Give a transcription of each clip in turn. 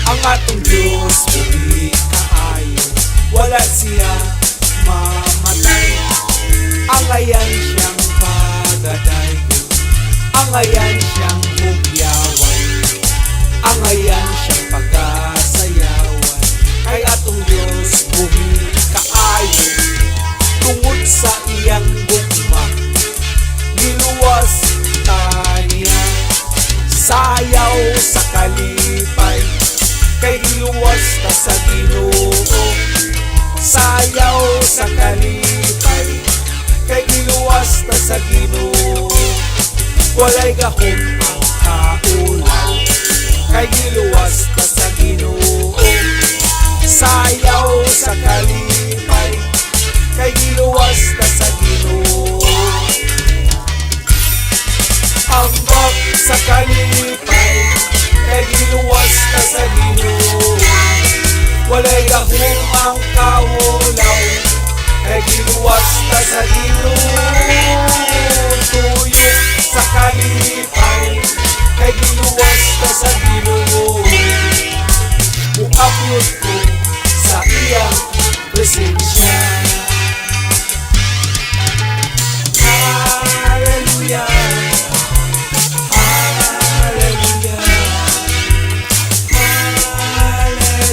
Ang atong Diyos buhi kaayo, wala siya mamatay. Angayan siyang pagadaygon, angayan siyang hugyawan, angayan siyang pagasayawan. Kay atong Diyos buhi kaayo, tungod sa iyang gugma, giluwas ta niya. Sayaw sa kalipay, kay giluwas ta sa Ginoo. Sayaw sa kalipay, kay giluwas ta sa Ginoo. Walay gahom ang kaulaw, kay giluwas ta sa Ginoo. Sayaw sa kalipay, kay giluwas ta sa Ginoo. Ambak sa kalipay, kay giluwas ta sa Ginoo. Walay gahom ang kaulaw, kay giluwas ta sa Ginoo. Tuyok sa kalipay, kay giluwas ta sa Ginoo. Muapyot ko sa iyang presensya. Hallelujah, Hallelujah, Hallelujah.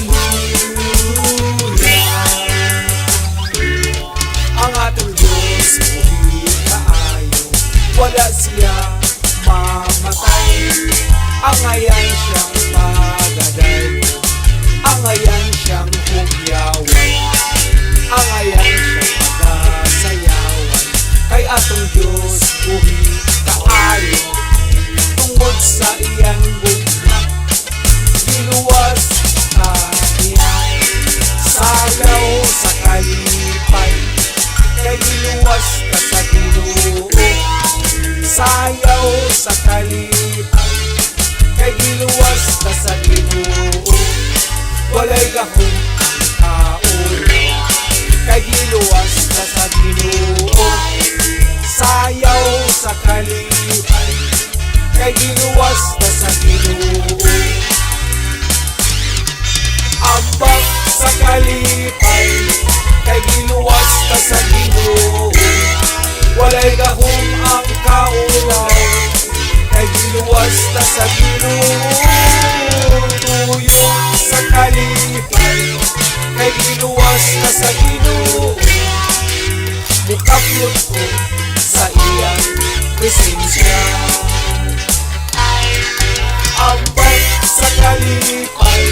Ang atong Diyos buhi kaayo, wala siya mamatay. Angayan siyang pagadayon, angayan siyang hugyawan, angayan siyang pagasayawan. Kay atong Diyos buhi kaayo, tungod sa iyang gugma, giluwas ta niya. Sayaw sa kalipay, kay giluwas ta sa Ginoo. Sayaw sa kalipay, kay giluwas ta sa Ginoo. Walay gahom ang kaulaw, kay giluwas ta sa Ginoo. Sayaw sa kalipay, kay giluwas ta sa Ginoo. Ambak sa kalipay, kay giluwas ta sa Ginoo. Walay gahom ang kaulaw, kay giluwas ta sa Ginoo. Tuyok sa kalipay, kay giluwas ta sa Ginoo. Mukapyot ko sa iyang presensya. Ambak sa kalipay,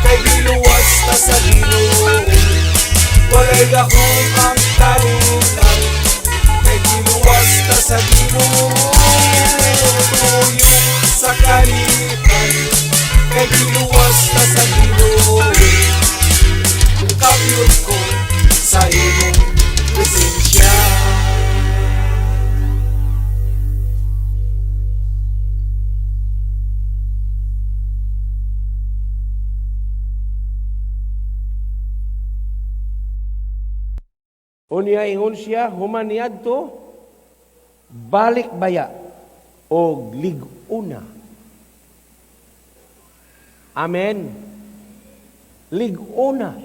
kay giluwas ta sa Ginoo. Walay gahom ang kaulaw, kay giluwas ta sa Ginoo. Tuyok sa kalipay, kay giluwas ta sa Ginoo. Mukapyot ko sa imong presensya. Unya ingon siya, human niadto, balik baya og lig-una. Amen. Lig-una.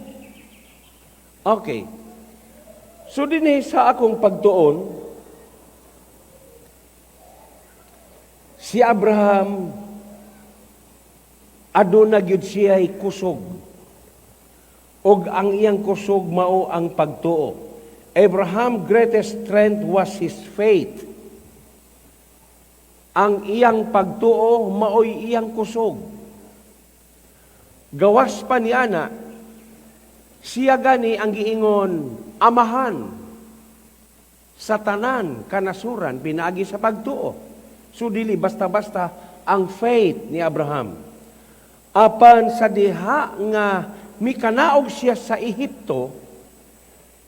Okay. So dinhi sa akong pagtuon, si Abraham aduna gyud siya'y kusog. Og ang iyang kusog mao ang pagtuo. Abraham greatest strength was his faith. Ang iyang pagtuo maoy iyang kusog. Gawas pa ni ana, siya gani ang giingon amahan sa tanan kanasuran pinaagi sa pagtuo. So dili basta-basta ang faith ni Abraham. Apan sa diha nga mikanaog siya sa Ehipto,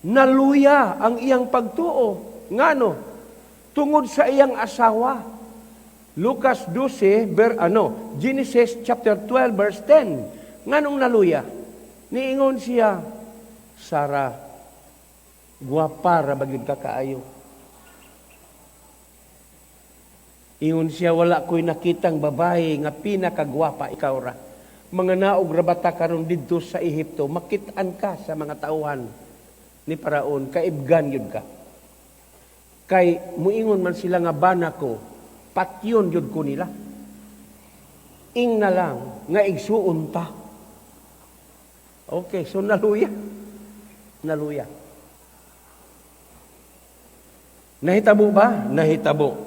naluya ang iyang pagtuo. Ngano? Tungod sa iyang asawa. Lucas 12, Genesis chapter 12 verse 10. Nganong naluya? Niingon siya, Sarah, gwapa ra ba gyud ka kaayo? Ingon siya, wala ko'y nakitang babae nga pinakagwapa, ikaw ra. Mga naog ra bata karon didto sa Ehipto, makit-an ka sa mga tauhan ni Paraon, kaibgan gyud ka. Kay muingon man sila nga bana ko, patyon gyud ko nila. Ing na lang nga igsuon ta. Okay, so naluya. Naluya. Nahitabo ba? Nahitabo.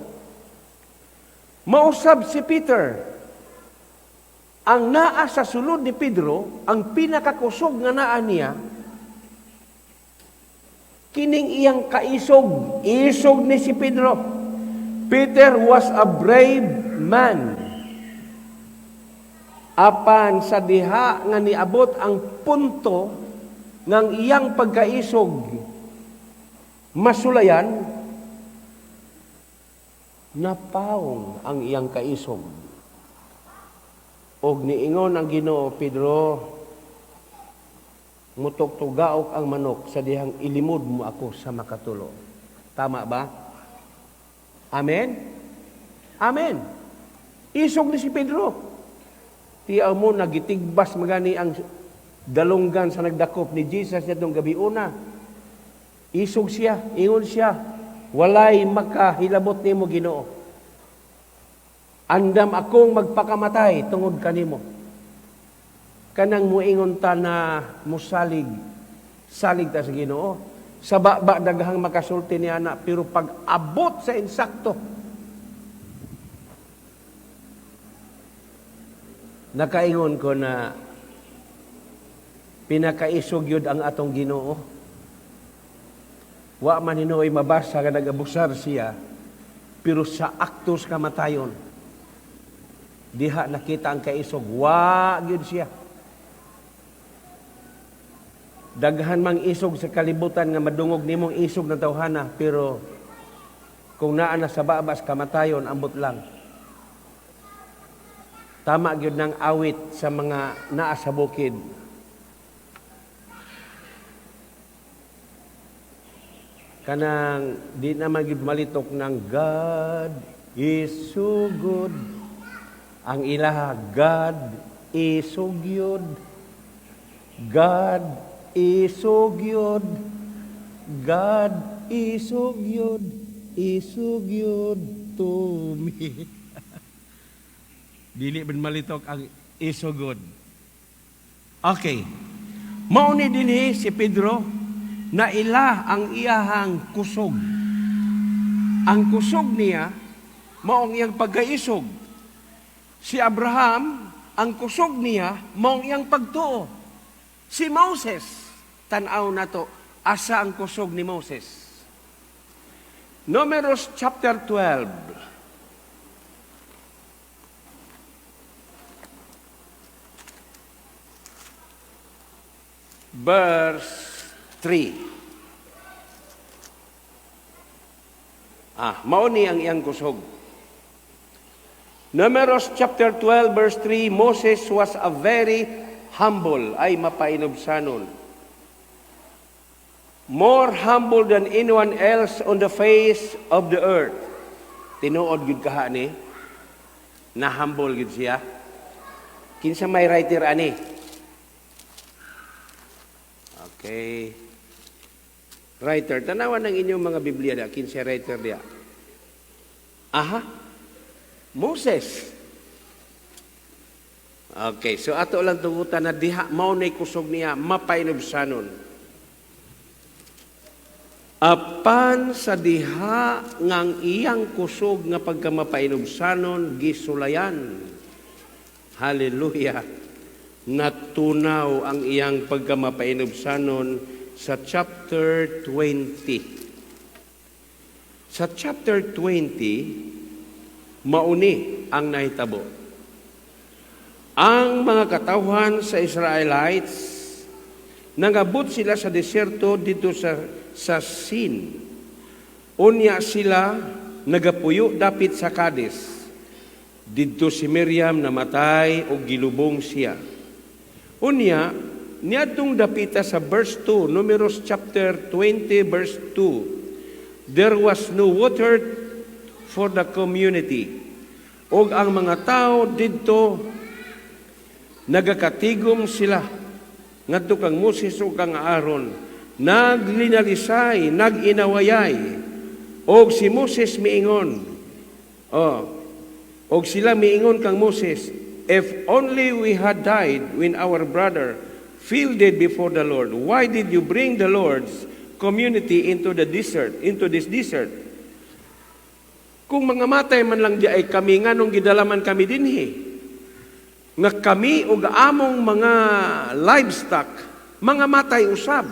Mausab si Peter. Ang naa sa sulod ni Pedro, ang pinakakusog nga naa niya, kining iyang kaisog, isog ni si Pedro. Peter was a brave man. Apan sa diha nga niabot ang punto ng iyang pagkaisog masulayan, napawong ang iyang kaisog. Og niingon ang Ginoo, "Pedro, mutugtugaok ang manok sa dihang ilimod mo ako sa makatulo." Tama ba? Amen? Amen. Isog ni si Pedro. Tiyaw mo, nagitigbas magani ang dalunggan sa nagdakop ni Jesus nitong gabi una. Isog siya, ingon siya, "Walay makahilabot nimo, Ginoo. Andam akong magpakamatay tungod kanimo." Kanang muingon ta na musalig, salig ta sa Ginoo. Sa baba daghang makasulti ni ana, pero pag abot sa insakto, nakaingon ko na pinakaisog yun ang atong Ginoo. Wa man hinuoy mabasa nga nag-abusar siya, pero sa aktos kamatayon, diha nakita ang kaisog, wa gyud siya. Daghan mang isog sa kalibutan nga madungog nimong isog ng tawhana, pero kung naa na sa babas kamatayon, ambot lang. Tama gyud ng awit sa mga naa sa bukid. Kanang di naman gyud malitok ng "God is so good." Ang ilaha, "God is so good. God is so good. God is so good. Is so good to me." Dili man malitok ang "is so good." Okay. Mao ni dinhi si Pedro na ila ang iyahang kusog. Ang kusog niya mao ang iyang pagkaisog. Si Abraham, ang kusog niya mao ang iyang pagtuo. Si Moses, tan-aw nato asa ang kusog ni Moses. Numeros chapter 12. Verse 3. Mao ni ang iyang kusog. Numeros chapter 12 verse 3, Moses was a very humble, ay mapainubsanon. More humble than anyone else on the face of the earth. Tinuod gyud kaha ni? Na humble gyud siya. Kinsa may writer ani? Okay. Writer, tanawan ng inyong mga Biblia da, kinsa writer diya? Aha. Moses. Okay, so ato lang tugutan na diha mao nay kusog niya, mapainubsanon. Apan sa diha ngang iyang kusog nga pagkamapainubsanon gisulayan. Hallelujah. Natunaw ang iyang pagkamapainubsanon sa chapter 20. Sa chapter 20, mauni ang nahitabo. Ang mga katawhan sa Israelites, nangabot sila sa deserto dito sa Sin. Unya sila nagapuyo dapit sa Kades. Didto si Miriam namatay og gilubong siya. Unya, niadtong dapita sa verse 2, Numeros chapter 20 verse 2. There was no water for the community. Og ang mga tao didto Nagakatigom sila ngadto kang Moses ug kang Aaron, naglinalisay, nag-inawayay. Og si Moses miingon, oh, og sila miingon kang Moses, "If only we had died when our brother fell dead before the Lord. Why did you bring the Lord's community into the desert, into this desert?" Kung mga matay man lang diay kami, nganong gidala man kami dinhi? Nga kami ug among mga livestock, mga matay usab.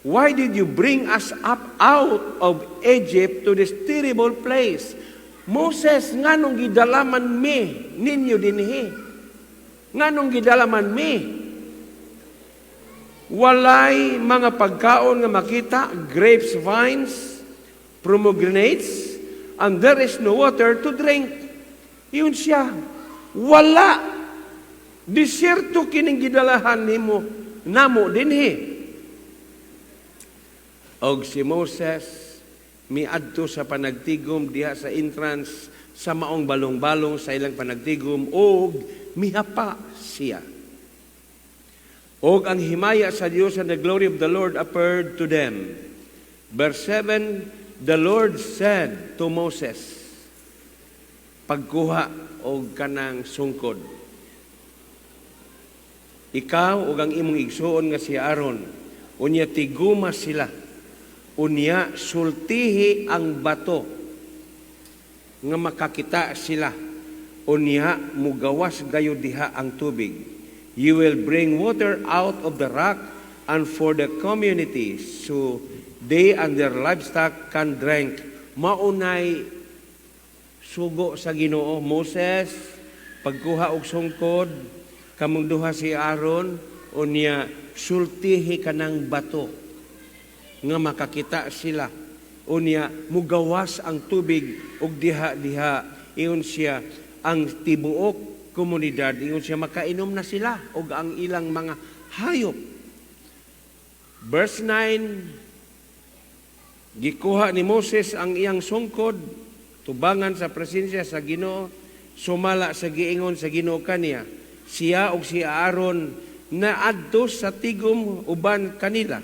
Why did you bring us up out of Egypt to this terrible place? Moses, nganong gidala man mi ninyo dinhi? Nganong gidala man mi? Walay mga pagkaon nga makita, grapes vines, pomegranates, and there is no water to drink. Ingon siya, wala. Disyerto kining gidalahan nimo namo dinhi. Og si Moses miadto sa panagtigom diha sa entrance sa maong balong-balong sa ilang panagtigom og mihapa siya. Og ang himaya sa Dios, and the glory of the Lord appeared to them. Verse 7, the Lord said to Moses, "Pagkuha og kanang sungkod. Ikaw ug ang imong igsuon nga si Aaron, unya tiguma sila. Unya sultihi ang bato nga makakita sila. Unya mugawas gayud diha ang tubig. You will bring water out of the rock and for the community so they and their livestock can drink." Maunay sugo sa Ginoo, "Moses, pagkuha og sungkod, kamong duha si Aaron, unya sultihi kanang bato nga makakita sila. Unya mugawas ang tubig ug diha diha," ingon siya, "ang tibuok komunidad," ingon siya, "makainom na sila ug ang ilang mga hayop." Verse 9, gikuha ni Moses ang iyang sungkod, tubangan sa presensya sa Ginoo, sumala sa giingon sa Ginoo kaniya. Siya ug si Aaron naadto sa tigom uban kanila.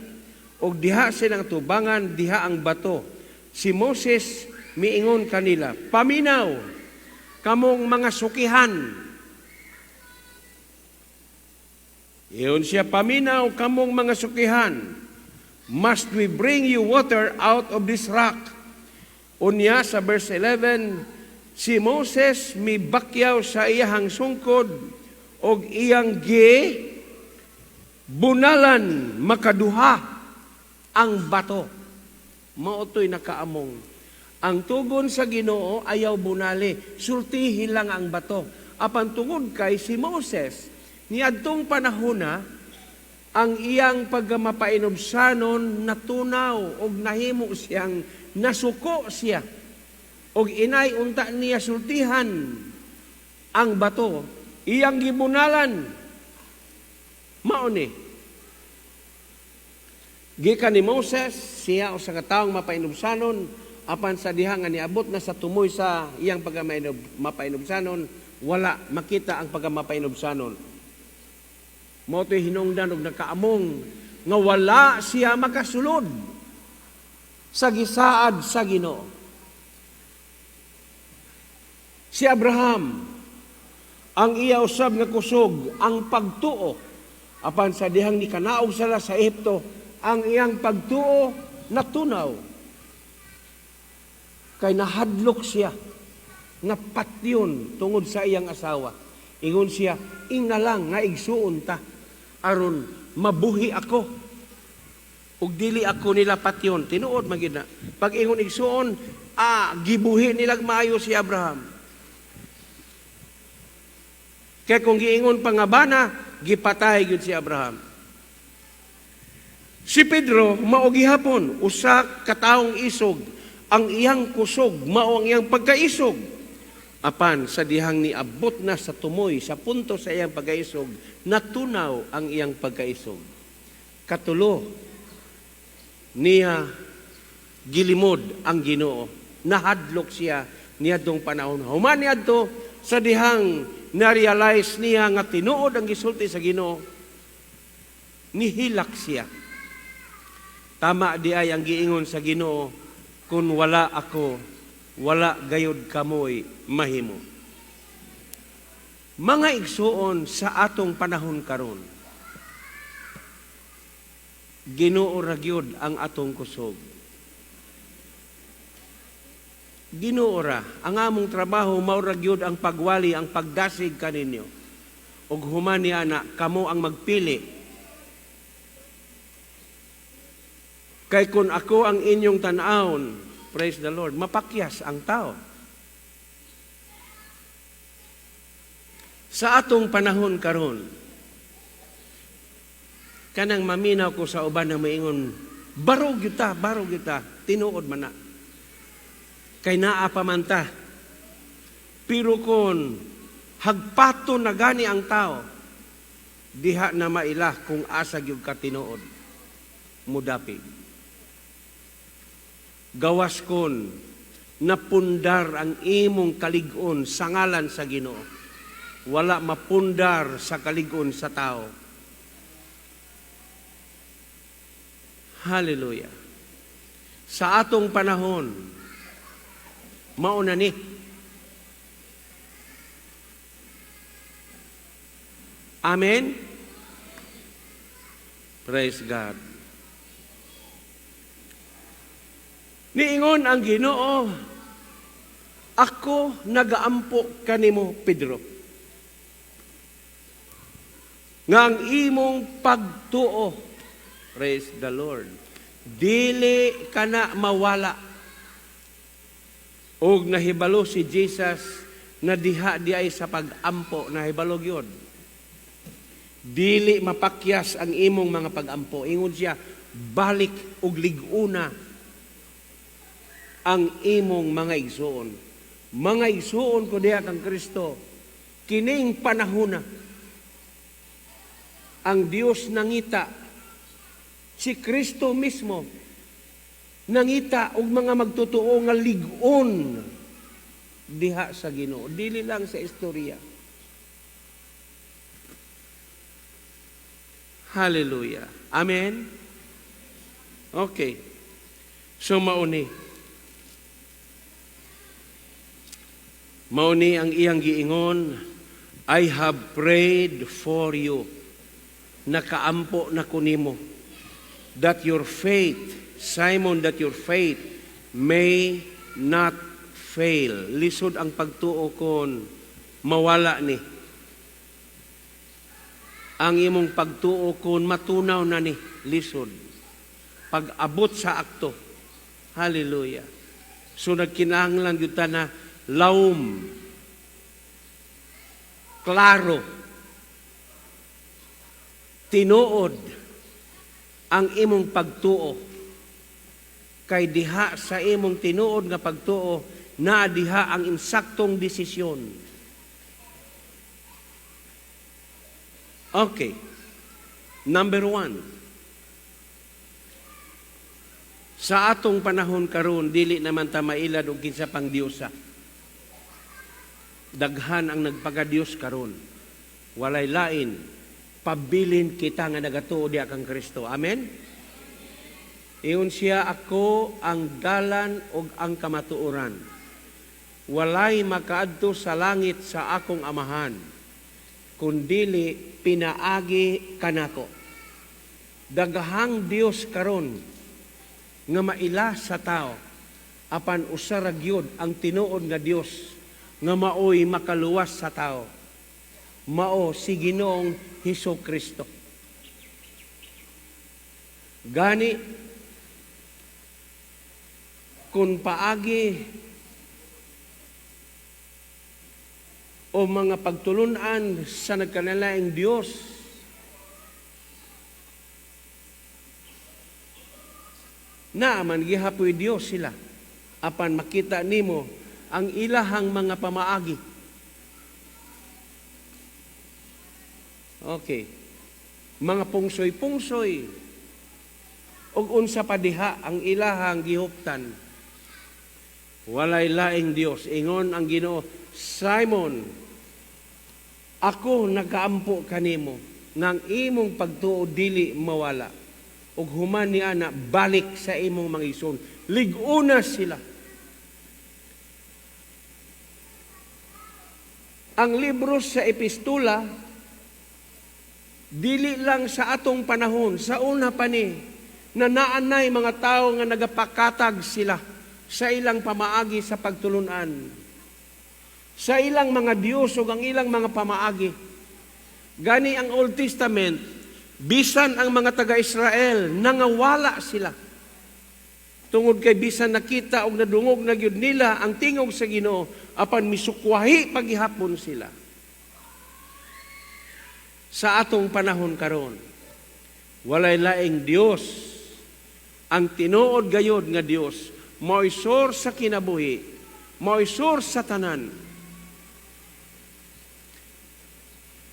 Og diha silang tubangan diha ang bato. Si Moses miingon kanila, "Paminaw, kamong mga sukihan." Ingon siya, "Paminaw, kamong mga sukihan. Must we bring you water out of this rock?" Unya sa verse 11, si Moses mibakyaw sa iyahang sungkod og iyang gi bunalan makaduha ang bato. Mao to'y nakaamong. Ang tugon sa Ginoo, ayaw bunali, sultihin lang ang bato. Apan tungod kay si Moses, niadtong panahona, ang iyang pagkamapainubsanon natunaw og nahimo siyang nasuko siya. Og inay unta niya sultihan ang bato, iyang gibunalan. Mao ni. Gikan ni Moses, siya usa ka taong mapainubsanon, apan sa diha nga niabot na sa tumoy sa iyang pagkamapainubsanon, wala makita ang pagkamapainubsanon. Mao to'y hinungdan og nakaamong nga wala siya makasulod sa gisaad sa Ginoo. Si Abraham, ang iya usab nga kusog, ang pagtuo, apan sa dihang nikanaog sila sa Ehipto, ang iyang pagtuo natunaw. Kay nahadlok siya nga patyon tungod sa iyang asawa. Ingon siya, "Ingna lang nga igsuon ta aron mabuhi ako ug dili ako nila patyon." Tinuod man gid na. Pag ingon igsuon, gibuhi nilag maayo si Abraham. Kaya kung giingon pa nga bana, gipatay gyud si Abraham. Si Pedro, mao gihapon, usa ka taong isog, ang iyang kusog, mao ang iyang pagkaisog. Apan sa dihang niabot na sa tumoy, sa punto sa iyang pagkaisog, natunaw ang iyang pagkaisog. Katulo, niya gilimod ang Ginoo. Nahadlok siya niadtong panahon. Human niadto sa dihang na-realize niya nga tinuod ang gisulti sa Ginoo, nihilak siya. Tama di ay ang giingon sa Ginoo, "Kung wala ako, wala gayud kamoy mahimo." Mga igsuon, sa atong panahon karon, Ginoo ra gyud ang atong kusog. Ginoo ra ang among trabaho, mao ra gyud ang pagwali, ang pagdasig kaninyo. Ug human ni ana, kamo ang magpili. Kay kung ako ang inyong tan-awon, praise the Lord, mapakyas ang tao. Sa atong panahon karon, kanang maminaw ko sa uban nga maingon, "Barog gyud ta, barog gyud ta," tinuod man na. Kay naa pa man ta. Pero kung hagpato na gani ang tao, diha na maila kung asa gyud ka tinuod mudapig. Gawas kon napundar ang imong kalig-on sa ngalan sa Ginoo. Wala mapundar sa kalig-on sa tao. Hallelujah. Sa atong panahon, mauna ni. Amen? Praise God. Niingon ang Ginoo, "Ako nagaampo kanimo, Pedro, nga ang imong pagtuo," praise the Lord, "dili ka na mawala." Og nahibalo si Jesus na diha di ay sa pag-ampo, nahibalo gyud. Dili mapakyas ang imong mga pag-ampo. Ingon siya, "Balik og lig-una ang imong mga igsuon." Mga igsuon ko diha kang Kristo, kining panahona, ang Dios nangita, si Kristo mismo nangita og mga magtotoo nga lig-on diha sa Ginoo, dili lang sa istorya. Hallelujah. Amen. Okay. So mauni. Mauni ang iyang giingon, "I have prayed for you." Nakaampo na ko nimo, that your faith, Simon, that your faith may not fail. Lisod ang pagtuo kon mawala ni. Ang imong pagtuo kon matunaw na ni, lisod. Pag-abot sa akto. Hallelujah. So nagkinahanglan gyud ta na lawom, klaro, tinuod ang imong pagtuo. Kay diha sa imong tinuod nga pagtuo, naa diha ang insaktong desisyon. Okay. Number 1. Sa atong panahon karon, dili naman ta mailad og kinsa pang Diyosa. Daghan ang nagpaga-Diyos karon. Walay lain, pabilin kita nga nagatuo diha kang Kristo. Amen? Ingon siya, "Ako ang dalan ug ang kamatuoran. Walay makaadto sa langit sa akong amahan, kundili pinaagi kanako." Daghang Dios karon nga maila sa tao, apan usa ra gyud ang tinuod nga Dios nga maoy makaluwas sa tao. Mao si Ginoong Hesus Kristo. Gani kung paagi o mga pagtulunan sa nagkanalaing Dios, naaman gihapoy Dios sila, apan makita nimo ang ilahang mga pamaagi. Okay. Mga pungsoy-pungsoy ug unsa pa diha ang ilahang gihuptan. Walay laing Dios. Ingon ang Ginoo, "Simon, Ako nagaampo kanimo nga ang imong pagtuo dili mawala. Ug human ni ana, balik sa imong mga igsoon. Lig-una sila. Ang libro sa epistula dili lang sa atong panahon, sa una pa ni na naanay mga tao nga nagapakatag sila sa ilang pamaagi sa pagtulunan, sa ilang mga Diyos ug ang ilang mga pamaagi. Gani ang Old Testament, bisan ang mga taga-Israel, nangawala sila. Tungod kay bisan nakita og nadungog na gyud nila ang tingog sa Ginoo, apan misukwahi pagihapon sila. Sa atong panahon karon, walay laing Dios. Ang tinuod gayod nga Dios, mao'y source sa kinabuhi, mao'y source sa tanan,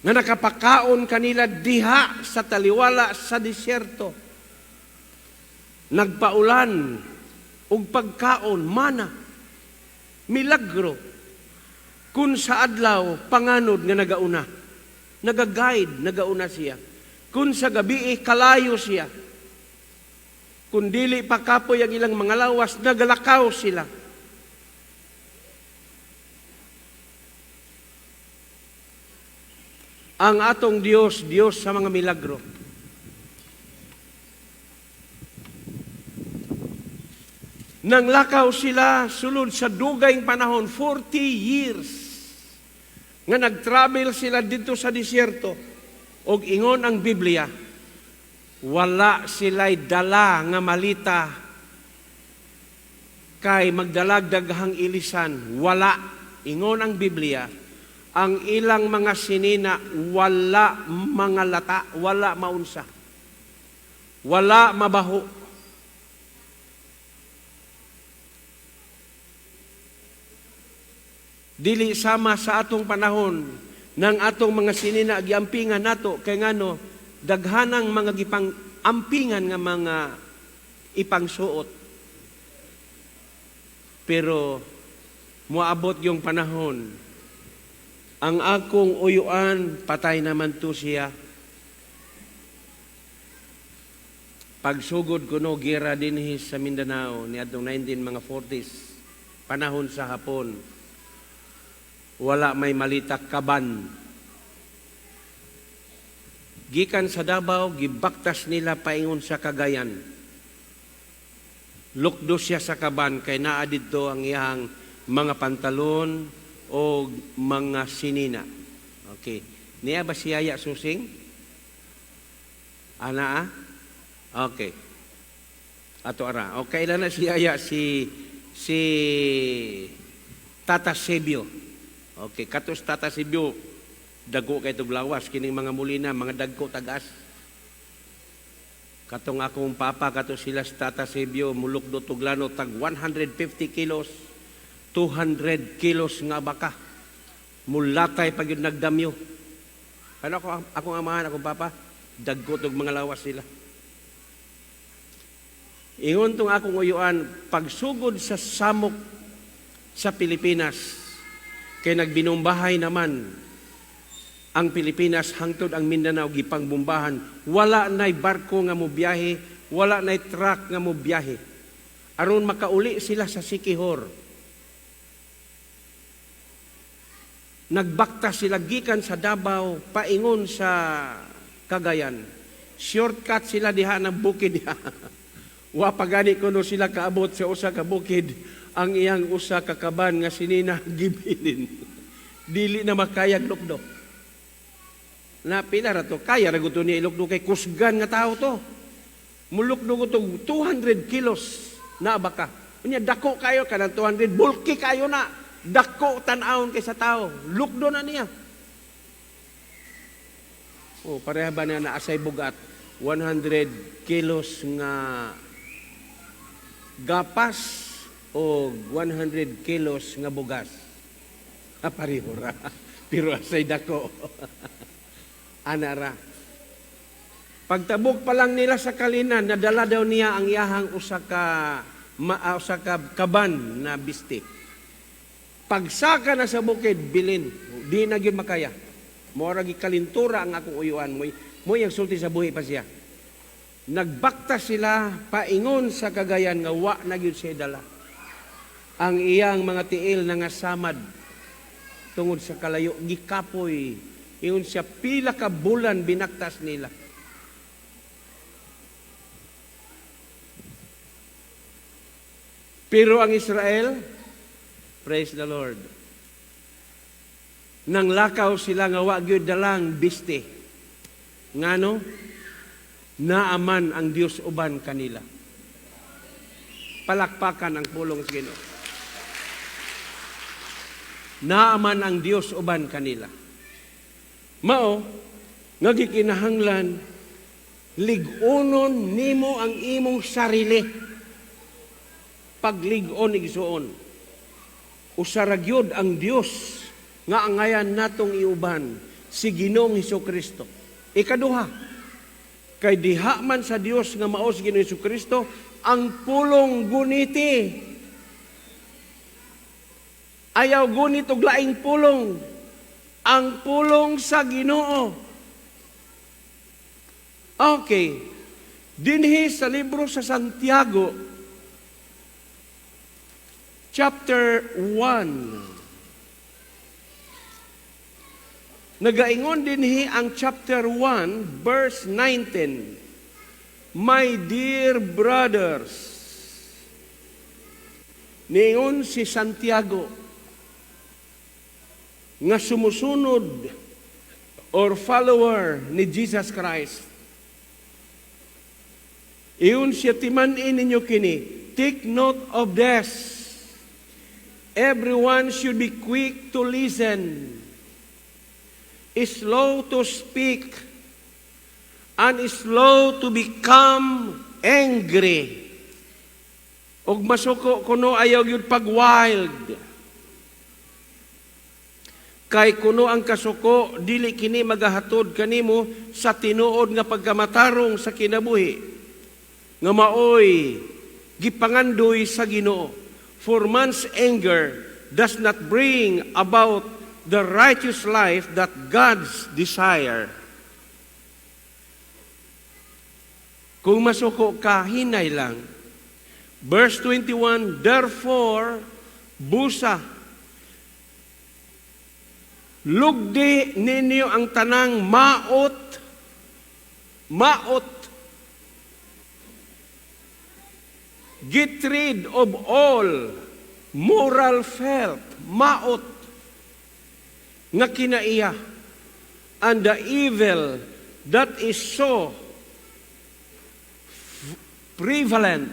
nga nakapakaon kanila diha sa taliwala sa disyerto, nagpaulan og pagkaon, mana, milagro. Kun sa adlaw, panganod nga nagauna, nagaguide, nagauna siya. Kun sa gabi, kalayo siya. Kung dili pa kapoy ang ilang mga lawas, nagalakaw sila. Ang atong Dios, Dios sa mga milagro. Nanglakaw sila sulod sa dugayng panahon, 40 years, nga nagtravel sila dito sa disyerto. Og ingon ang Biblia, wala sila'y dala nga malita kay magdalag daghang ilisan. Wala. Ingon ang Biblia, ang ilang mga sinina wala mga lata, wala maunsa, wala mabaho. Dili sama sa atong panahon nang atong mga sinina giampingan nato kay ngano daghanang mga gipang ampingan nga mga ipangsuot. Pero moabot yung panahon, ang akong uyuan patay naman to siya. Pagsugod kuno gira dinhi sa Mindanao niadtong 19 mga 40s, panahon sa Hapon, wala may malita, kaban. Gikan sa Davao, gibaktas nila paingon sa Cagayan. Lukdo siya sa kaban kay naa didto ang iyang mga pantalon o mga sinina. Okay. Niya ba siya ya susing? Ana ah? Okay. Ato ara. Okay, ilan na siya ya si si Tata Sebio. Okay, katos Tata Sebio, dago kay tuglawas kining mga mulina, mga dagko tagas. Katong akong papa, kato sila sa Tata Sebio, mulukdo tuglano tag 150 kilos, 200 kilos nga baka. Mulatay pag yun nagdamyo. Ano ako, akong amahan, akong papa, dagko tog mga lawas sila. Ingon tong akong uyuan, pagsugod sa samok sa Pilipinas, kay nagbinumbahay naman ang Pilipinas hangtod ang Mindanao gipangbumbahan, wala na'y barko nga mobiyahe, wala na'y truck nga mobiyahe. Aron makauli sila sa Sikihor. Nagbakta sila gikan sa Davao paingon sa Cagayan. Shortcut sila diha ng bukid diha. Wa pa gani kuno sila kaabot sa usa ka bukid, ang iyang usa ka kaban nga sinina gibilin. Dili na makayag lukdo. Na pila ra to, kaya ra gud to niya ilukdo kay kusgan nga tao to. Mulukdo ko to 200 kilos na baka. Unya dako kayo kanang 200, bulky kayo na. Dako tan-awon kay sa tao, lukdo na niya. Oh, pareha ba na naasay bugat 100 kilos nga gapas o 100 kilos nga bugas? Ah, pareho ra. Pero asay dako. Ana ra. Pagtabok pa lang nila sa kalinan, nadala daw niya ang iyahang usa ka kaban na biste. Pagsaka na sa bukid, bilin. Di na gyud makaya. Mora gikalintura ang akong uyuan mo. Mo yang sulti sa buhi pa siya. Nagbaktas sila paingon sa Cagayan nga wa na gyud siya dala. Ang iyang mga tiil nga samad tungod sa kalayo, gikapoy. Ingon siya, pila ka bulan binaktas nila. Pero ang Israel, praise the Lord, nang lakaw sila nga wa gyud dalang biste. Ngano? Naaman ang Dios uban kanila. Palakpakan ang pulong sa Ginoo. Naaman ang Dios uban kanila. Mao nga gikinahanglan lig-onon nimo ang imong sarili. Paglig-on, igsuon. Usa ra gyud ang Dios nga angayan natong iuban, si Ginoong Hesus Kristo. Ikaduha, kay diha man sa Dios nga mao si Ginoong Hesus Kristo ang pulong guniti. Ayaw gunit og laing pulong. Ang pulong sa Ginoo. Okay. Dinhi sa libro sa Santiago, chapter 1. Nagaingon dinhi ang chapter 1, verse 19. "My dear brothers," niingon si Santiago, nga sumusunod or follower ni Jesus Christ. Ingon siya, "Timan-i ninyo kini, take note of this. Everyone should be quick to listen, slow to speak, and slow to become angry." Og masuko kuno, ayaw yun pag wild. Kay kuno ang kasuko, dili kini magahatod kanimo sa tinuod nga pagkamatarong sa kinabuhi nga maoy gipangandoy sa Ginoo. For man's anger does not bring about the righteous life that God's desire. Kung masuko ka, hinay lang. Verse 21, "Therefore, busa, lugdi ninyo ang tanang maot, maot. Get rid of all moral filth," maot, nga kinaiya, "and the evil that is so prevalent,"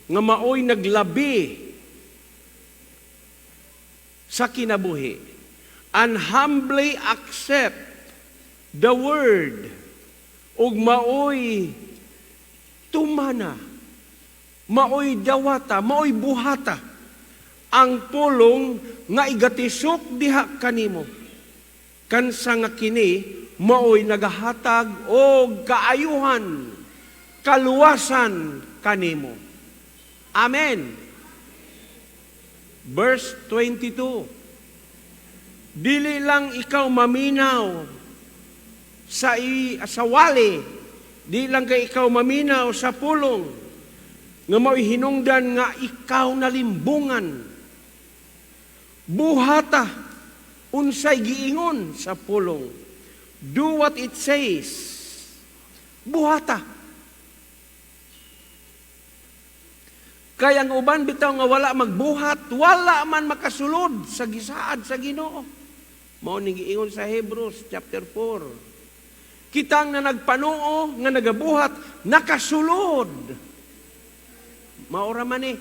nga maoy naglabi sa kinabuhi, "and humbly accept the word," ug maoy tumana, maoy dawata, maoy buhata ang pulong nga igatisok diha kanimo, kansa nga kini maoy nagahatag og kaayuhan, kaluwasan kanimo. Amen. Verse 22. Dili lang ikaw maminaw sa wali, di lang kay ikaw maminaw sa pulong nga mao'y hinungdan nga ikaw nalimbungan. Buhata unsay giingon sa pulong. Do what it says. Buhata. Kaya ang uban bitaw nga wala magbuhat, wala man makasulod sa gisaad sa Ginoo. Mao ning giingon sa Hebrews chapter 4. Kitang na nagpanuo nga nagabuhat, nakasulod. Maora man eh.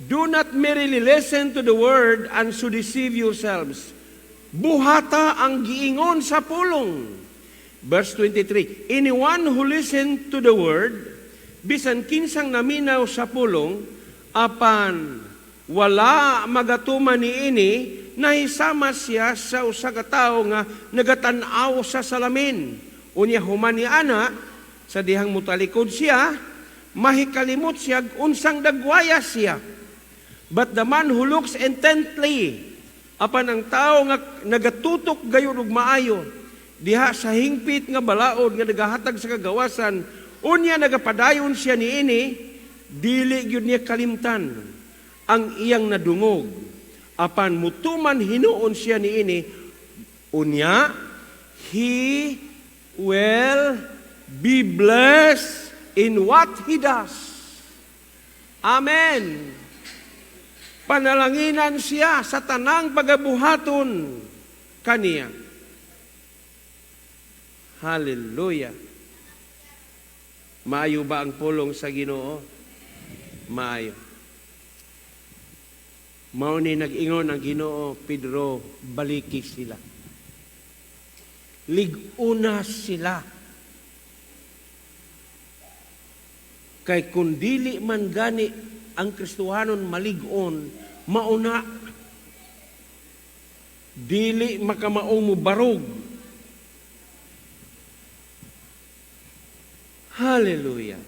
Do not merely listen to the word and so deceive yourselves. Buhata ang giingon sa pulong. Verse 23, "Anyone who listen to the word," bisan kinsang naminaw sa pulong, "apan wala magatuman niini, nahisama siya sa usa ka tawo nga nagatan-aw sa salamin. Unya human ni ana, sa dihang mutalikod siya, mahikalimot siya unsang dagwaya siya. But the man who looks intently Apan ang tao nga nagatutok gayon og maayo diha sa hingpit nga balaod nga nagahatag sa kagawasan, unya nagapadayon siya niini, dili gyud niya kalimtan ang iyang nadungog. Apan mutuman hinuon siya niini, unya he will be blessed in what he does. Amen. Panalanginan siya sa tanang pagabuhaton kaniya. Hallelujah. Maayo ba ang pulong sa Ginoo? Maayo. Mao ni nag-ingon ang Ginoo, "Pedro, baliki sila. Lig-una sila." Kay kung dili man gani ang Kristohanon malig-on, mauna dili makamaong mo barog. Hallelujah.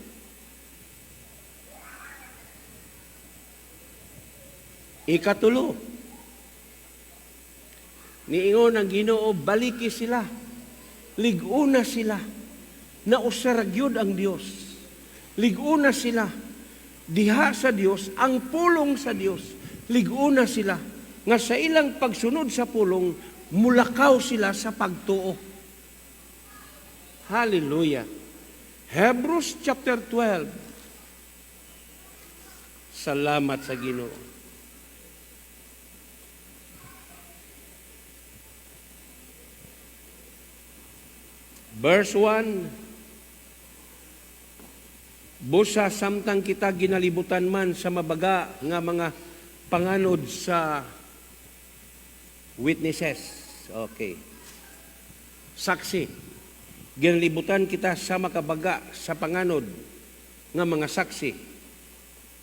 Ikatulo, niingon ang Ginoo, baliki sila. Lig-una sila. Nausara gyud ang Dios. Lig-una sila. Diha sa Dios, ang pulong sa Dios. Lig-una sila. Nga sa ilang pagsunod sa pulong, mulakaw sila sa pagtuo. Hallelujah. Hebrews chapter 12. Salamat sa Ginoo. Verse 1. Busa samtang kita ginalibutan man sa mabaga nga mga panganod sa witnesses. Okay. Saksi. Ginalibutan kita sa makabaga sa panganod nga mga saksi.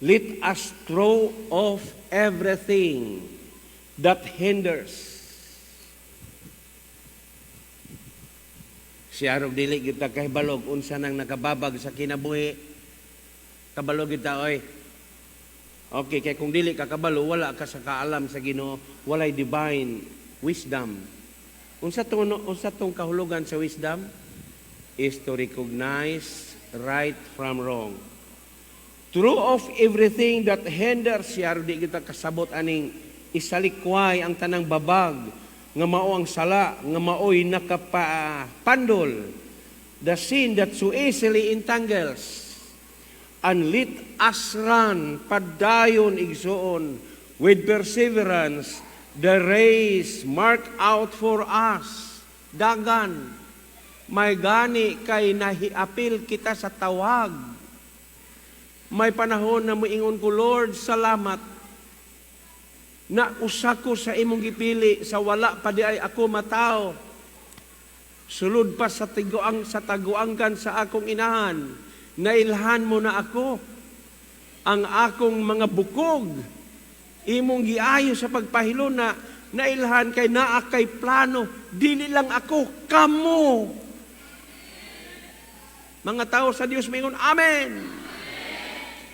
Let us throw off everything that hinders. Siya arog dili kita kahibalog unsa nang nakababag sa kinabuhi. Kabalo kita oy. Okay, kay kung dili ka kabalo, wala ka sa kaalam sa Ginoo, walay divine wisdom. Unsa tong kahulugan sa wisdom? Is to recognize right from wrong. Throw off everything that hinders. Siya di kita kasabot aning isalikway ang tanang babag nga mao ang sala, nga maoy nakapandol, the sin that so easily entangles. And let us run padayon, igsoon, with perseverance the race marked out for us. Dagan, may gani kay nahiapil kita sa tawag. May panahon na moingon ko, "Lord, salamat na usa ko sa imong gipili sa wala pa di ay ako matao. Sulod pa sa tiguang, sa taguangkan sa akong inahan, nailhan mo na ako. Ang akong mga bukog, imong giayo sa pagpahilon na nailhan kay naa kay plano, dili lang ako, kamo." Mga tao sa Dios mingon, "Amen."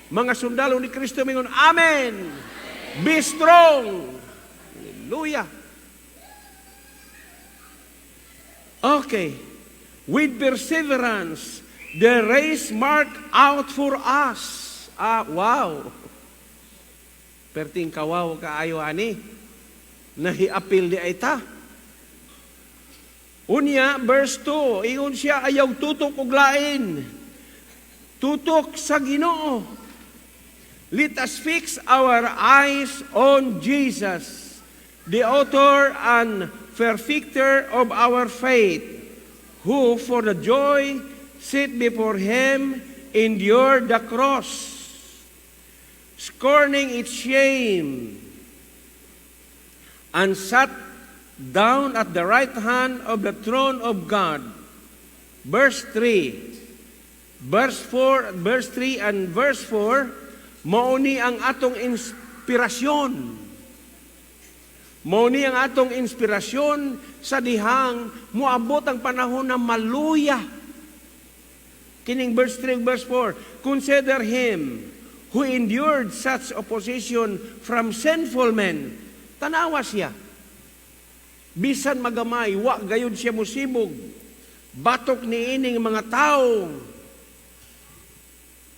Mga sundalo ni Kristo mingon, "Amen." Be strong. Hallelujah. Okay. With perseverance, the race marked out for us. Ah, wow. Perting kawaw kaayo ani. Nahiapil di ay ta. Unya, verse 2, ingon siya, ayaw tutok og lain. Tutok sa Ginoo. Let us fix our eyes on Jesus, the author and perfecter of our faith, who for the joy set before him endured the cross, scorning its shame, and sat down at the right hand of the throne of God. Verse 3, verse 4, verse 3 and verse 4, mao ni ang atong inspirasyon. Mao ni ang atong inspirasyon sa dihang moabot ang panahon na maluya. Kining verse 3 verse 4, consider him who endured such opposition from sinful men. Tanawa siya. Bisan magamay, wa gayud siya musibog. Batok niining mga tao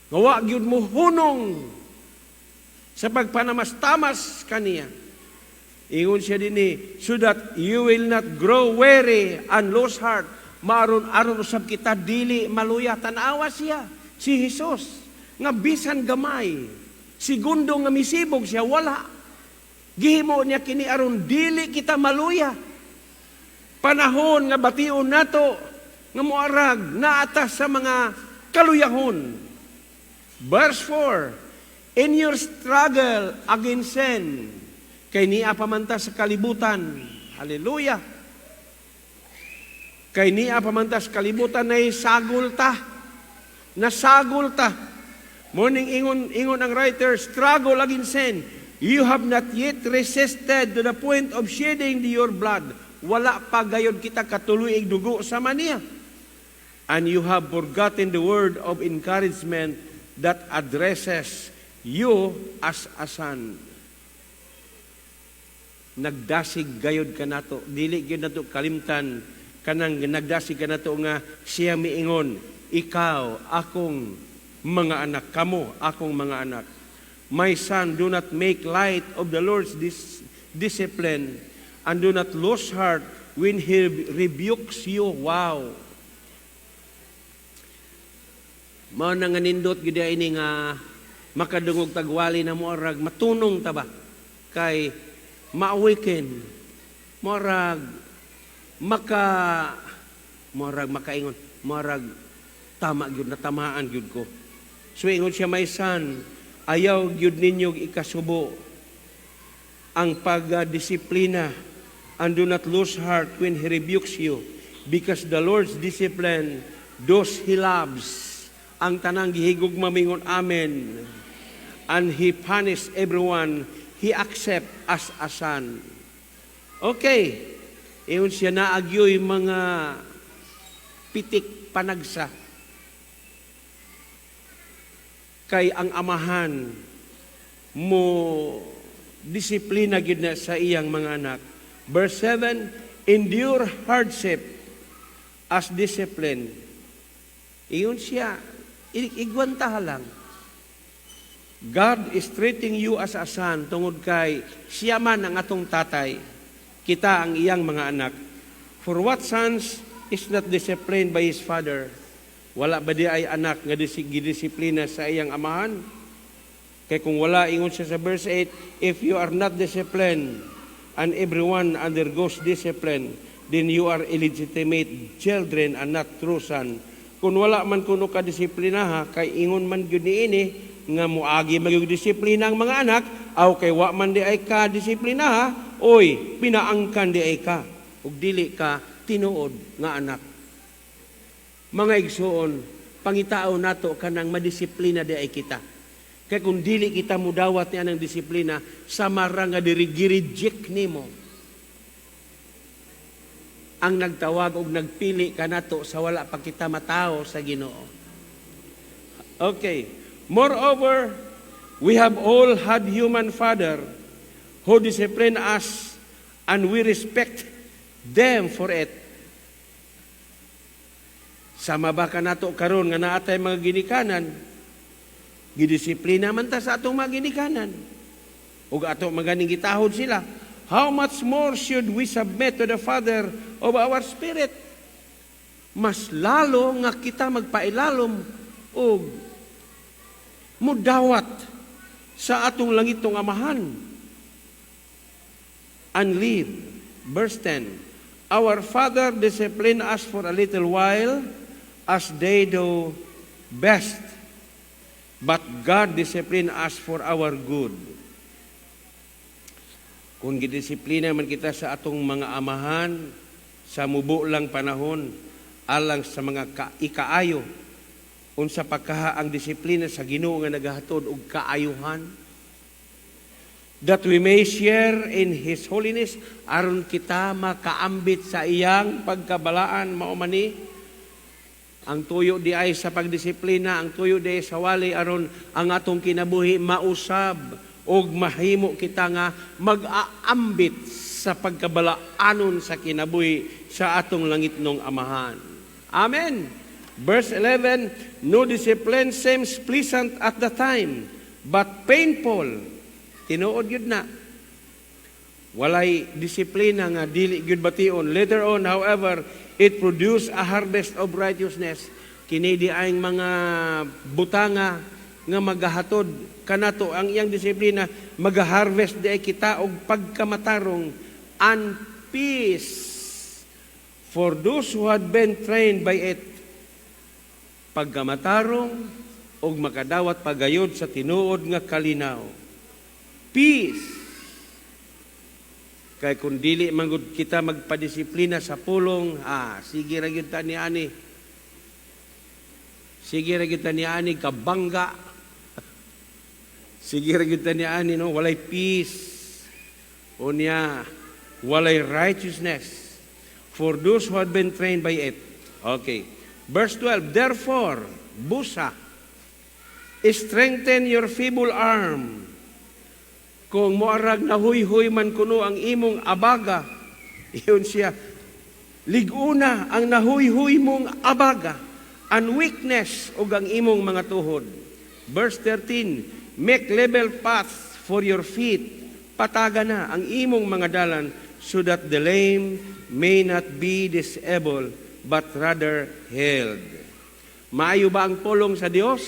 nga wa gyud mo hunong sa pagpanamastamas kaniya. Ingon siya dinhi, "So that you will not grow weary and lose heart." Maaron aron usab kita dili maluya. Tanawa siya, si Jesus, nga bisan gamay, segundo nga misibog siya, wala. Gihimo niya kini aron dili kita maluya. Panahon nga bation nato nga moarag naata sa mga kaluyahon. Verse 4, "In your struggle against sin," kay niya pamanta sa kalibutan. Hallelujah. Kay niya pamanta sa kalibutan nay sagol ta. Nasagol ta. Morning ingon ang writer, "Struggle against sin. You have not yet resisted to the point of shedding your blood." Wala pa gayod kita katuloy dugo sama niya. "And you have forgotten the word of encouragement that addresses you as a son." Nagdasig gayod kanato, dili gyud nato kalimtan kanang nagdasig kanato nga siya miingon, "Ikaw akong mga anak, kamo akong mga anak." "My son, do not make light of the Lord's discipline and do not lose heart when He rebukes you." Wow. Mao na nga nindot gyud ini nga makadungog tagwali na moarag matunong ta ba kay ma-awaken, moarag maka moarag makaingon, moarag tama gyud, natamaan gyud ko. So ingon siya, "My son, ayaw gyud ninyo ikasubo ang pagdisiplina and do not lose heart when He rebukes you, because the Lord's discipline those He loves." Ang tanang gihigugma mingon, "Amen." "And He punish everyone He accept as a son." Okay. Ingon siya, naagyoy mga pitik panagsa. Kay ang amahan mo disiplina gid na sa iyang mga anak. Verse 7, "Endure hardship as discipline." Ingon siya, igwanta lang. God is treating you as a son tungod kay siya man ang atong tatay. Kita ang iyang mga anak. "For what sons is not disciplined by his father?" Wala ba diay anak nga gidisiplina sa iyang amahan? Kay kung wala, ingon siya sa verse 8, "If you are not disciplined, and everyone undergoes discipline, then you are illegitimate children and not true son." Kung wala man kuno ka disiplina ha, kay ingon man gyud niini nga muagi magyug disiplina ang mga anak, aw kay wa man diay ka disiplina ha, oy, pinaangkan diay ka ug dili ka tinuod nga anak. Mga igsuon, pangitao nato kanang madisiplina diay kita. Kay kung dili kita mudawat ni anang disiplina, sama ra nga diri gi-reject nimo ang nagtawag og nagpili kanato sa wala pa kita matawo sa Ginoo. Okay. "Moreover, we have all had human father who discipline us and we respect them for it." Sama ba kanato karon nga naatay mga ginikanan? Gidisiplina man ta sa atong mga ginikanan. Ug ato maganing gitahod sila. "How much more should we submit to the Father of our spirit?" Mas lalo nga kita magpailalom og mudawat sa atong langitong amahan and live. Verse 10, "Our Father discipline us for a little while as they do best, but God discipline us for our good." Kung gidisiplina man kita sa atong mga amahan sa mubo lang panahon alang sa mga ikaayo, unsa pa kaha ang disiplina sa Ginoo nga nagahatod og kaayuhan, "that we may share in His holiness," aron kita makaambit sa iyang pagkabalaan. Mao man ni ang tuyo diay sa pagdisiplina, ang tuyo diay sa wali, aron ang atong kinabuhi mausab og mahimo kita nga mag-aambit sa pagkabalaanon sa kinabuhi sa atong langitnong Amahan. Amen. Verse 11, "No discipline seems pleasant at the time, but painful." Tinuod gyud na. Walay disiplina nga dili gyud bation. "Later on, however, it produce a harvest of righteousness." Kini diay mga butanga nga magahatod kanato ang iyang disiplina, magaharvest diay kita og pagkamatarong and peace for those who had been trained by it. Pagkamatarong og makadawat pagayod sa tinuod nga kalinaw. Peace. Kay kung dili man gud kita magpadisiplina sa pulong, sige ra gyud ta ni ani. Sige ra gyud ta ni ani kabangga. Sige ra gyud ta ni ani, no, walay peace. Unya, walay righteousness for those who had been trained by it. Okay. Verse 12, "Therefore, busa, strengthen your feeble arm." Kung moarag nahuyhoy man kuno ang imong abaga, ingon siya, lig-una ang nahuyhoy mong abaga, and weakness ug ang imong mga tuhod. Verse 13, "Make level paths for your feet." Pataga na ang imong mga dalan so that the lame may not be disabled but rather healed. Maayo ba ang pulong sa Dios?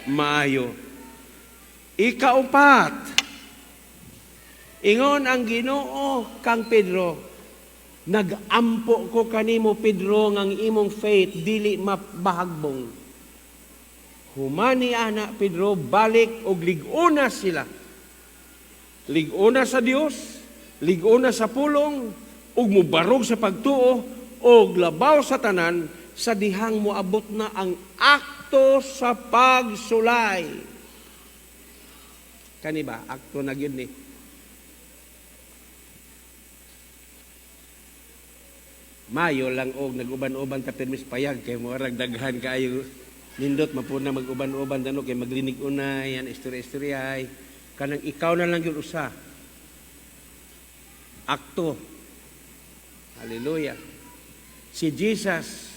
Maayo. Ikaupat, ingon ang Ginoo kang Pedro, "Nagampo ko kanimo, Pedro, nga ang imong faith dili mabahagbong. Humani ana, Pedro, balik og lig-una sila." Lig-una sa Dios, lig-una sa pulong, ug mubarog sa pagtuo, og labaw sa tanan, sa dihang moabot na ang akto sa pagsulay. Kani ba? Akto na gyud ni. Mayo lang og nag-uban-uban ta permis payag kay murag daghan kaayo nindot mapuna mag-uban-uban tano kay maglinig unay yan istorya-istorya kanang ikaw na lang gyud usa. Akto. Hallelujah. Si Jesus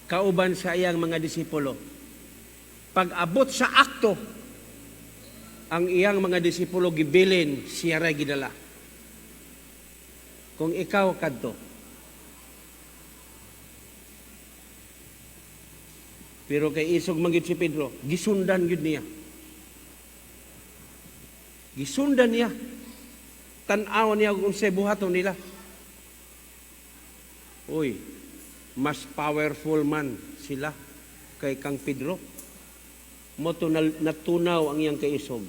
kauban sa iyang mga disipulo. Pag abot sa akto, ang iyang mga disipulo gibilin, siya ray gidala. Kung ikaw kadto. Pero kay isog man gyud si Pedro, gisundan gyud niya. Gisundan niya. Tan-aw niya kung unsay buhaton nila. Uy, mas powerful man sila kay kang Pedro. Mao to natunaw ang iyang kaisog.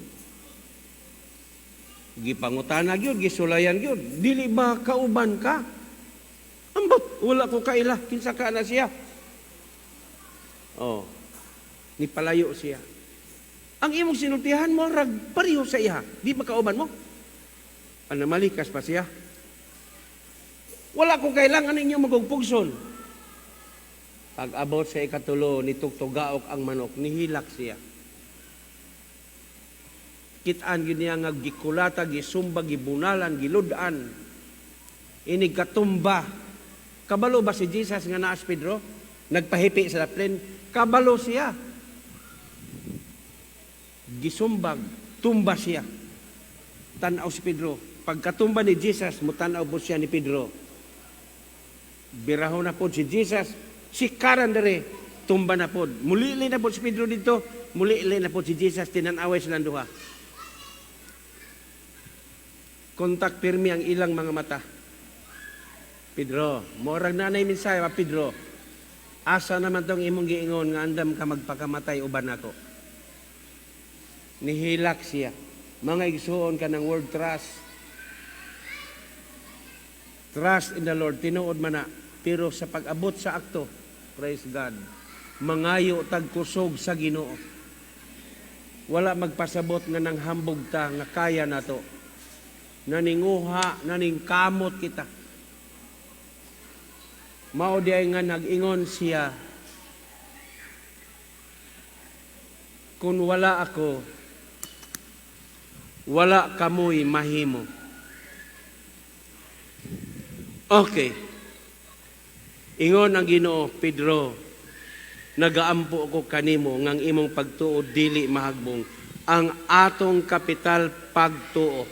Gipangutana gyud, gisulayan gyud. "Dili ba kauban ka?" "Ambot, wala ko kaila. Kinsa ka na siya?" Oh, nipalayo siya. "Ang imong sinultihan mo, rag pareho sa iya. Di ba kauban mo?" Ano, malikas pa siya. "Wala ko kailangan ninyo magugpugson." Pag abot sa ikatulo, nitugtugaok ang manok, nihilak siya. Kitaan gyud niya nga gikulata, gisumba, gibunalan, giludan. Inig katumba. Kabalo ba si Jesus nga naas Pedro? Nagpahipi sa daplin. Kabalo siya. Gisumbag, tumba siya. Tanaw si Pedro. Pagkatumba ni Jesus, mutanaw po siya ni Pedro. Biraho na po si Jesus. Sikaran dere, tumba na po. Mulili na po si Pedro dito, mulili na po si Jesus, tinanaway silang duha. Kontak pirmi ang ilang mga mata. "Pedro, morag nanay mensahe pa, Pedro. Asa naman tong imong giingon nga andam ka magpakamatay uban nako?" Nihilak siya. Mga igsuon ka ng word trust. Trust in the Lord, tinuod man na. Pero sa pag-abot sa akto, praise God, mangayo tagkusog sa Ginoo. Wala magpasabot nga nang hambog ta nga kaya nato. Naninguha, naningkamot kita. Mao diay nga nag-ingon siya, "Kung wala ako, wala kamoy mahimo." Okay. Ingon ang Ginoo, "Pedro, nagaampo ko kanimo ngang imong pagtuo dili mahagbong." Ang atong kapital, pagtuo.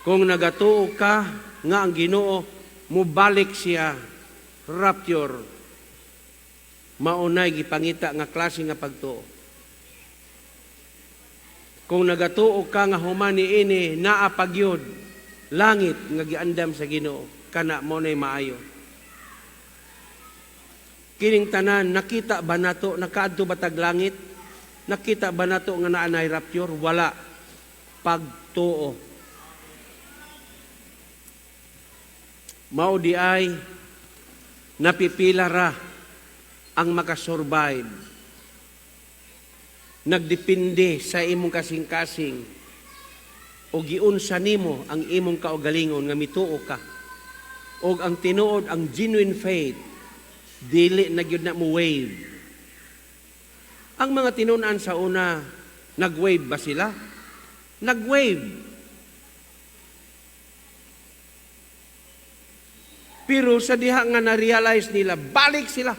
Kung nagatuo ka nga ang Ginoo mubalik siya, rapture, maunay gipangita nga klase nga pagtuo. Kung nagatuo ka nga human niini naa pagyud langit nga giandam sa Ginoo, kana mo nay maayo. Kining tanan, nakita ba nato? Nakaadto ba tag langit? Nakita ba nato nga naa nay rapture? Wala. Pagtuo. Mao di ay napipila ra ang makasurvive. Nagdepende sa imong kasing-kasing o giunsa nimo ang imong kaugalingon nga mituo ka. Og ang tinuod, ang genuine faith, dili na gyud na mo wave. Ang mga tinun-an sa una, nag-wave ba sila? Nag-wave. Pero sa diha nga na-realize nila, balik sila.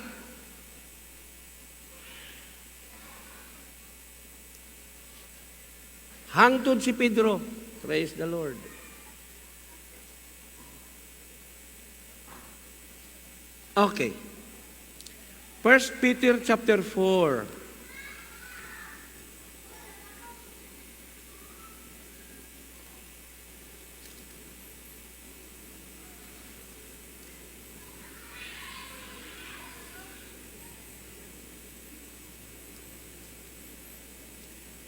Hangtod si Pedro. Praise the Lord. Okay. First Peter chapter 4.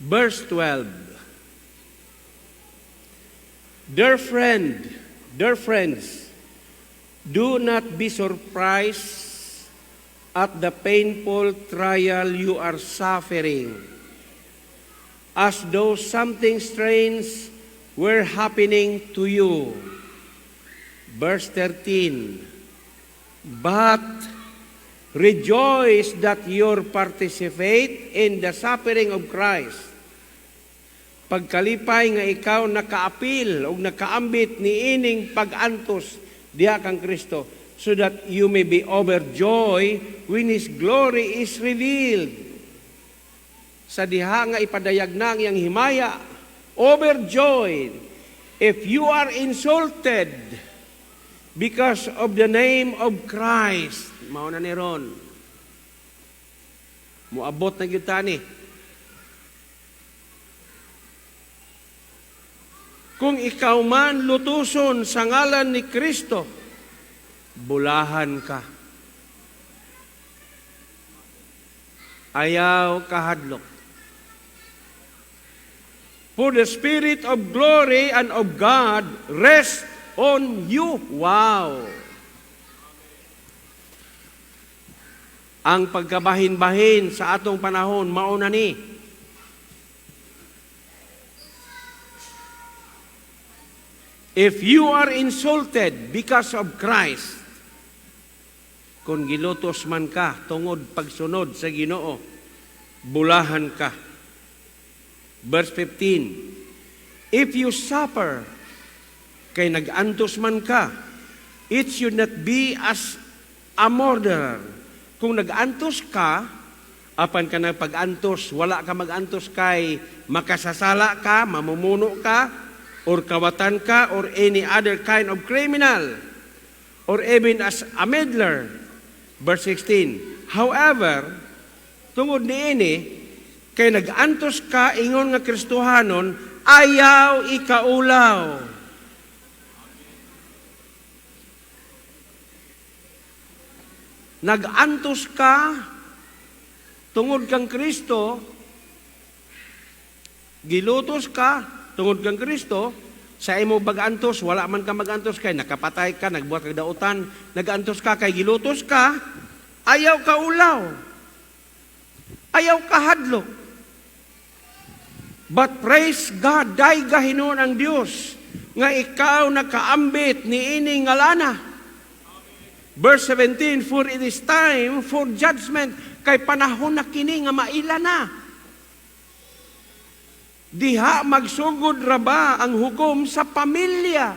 Verse 12. Dear friends, do not be surprised at the painful trial you are suffering, as though something strange were happening to you. Verse 13, but rejoice that you participate in the suffering of Christ. Pagkalipay nga ikaw nakaapil o nakaambit ni ining pag-antos diha kang Kristo, so that you may be overjoyed when His glory is revealed. Sa diha nga ipadayag na ang iyang himaya, overjoyed if you are insulted because of the name of Christ. Mao na ni ron. Muabot na gyud tani. Kung ikaw man lutuson sa ngalan ni Kristo, bulahan ka. Ayaw kahadlok. For the Spirit of glory and of God rest on you. Wow! Ang pagkabahin-bahin sa atong panahon, mao na ni. If you are insulted because of Christ, kung gilutos man ka tungod pagsunod sa Ginoo, bulahan ka. Verse 15, if you suffer, kay nag-antos man ka, it should not be as a murderer. Kung nag-antos ka, apan ka pag-antos, wala ka mag-antos kay makasasala ka, mamumuno ka, or kawatan ka, or any other kind of criminal, or even as a meddler. Verse 16, however, tungod niini, kay nag-antos ka ingon nga Kristohanon, ayaw ikaulaw. Nag-antos ka tungod kang Kristo, gilutos ka tungod kang Kristo, sa imo pag-antos, wala man ka mag-antos kay nakapatay ka, nagbuhat kag dautan, nag-antos ka kay gilutos ka, ayaw ka ulaw. Ayaw ka hadlok. But praise God, dayga hinuon ang Dios nga ikaw nakaambit ni ining ngalana. Verse 17, for it is time for judgment, kay panahon na kini nga maila na. Diha magsugod ra ba ang hukom sa pamilya?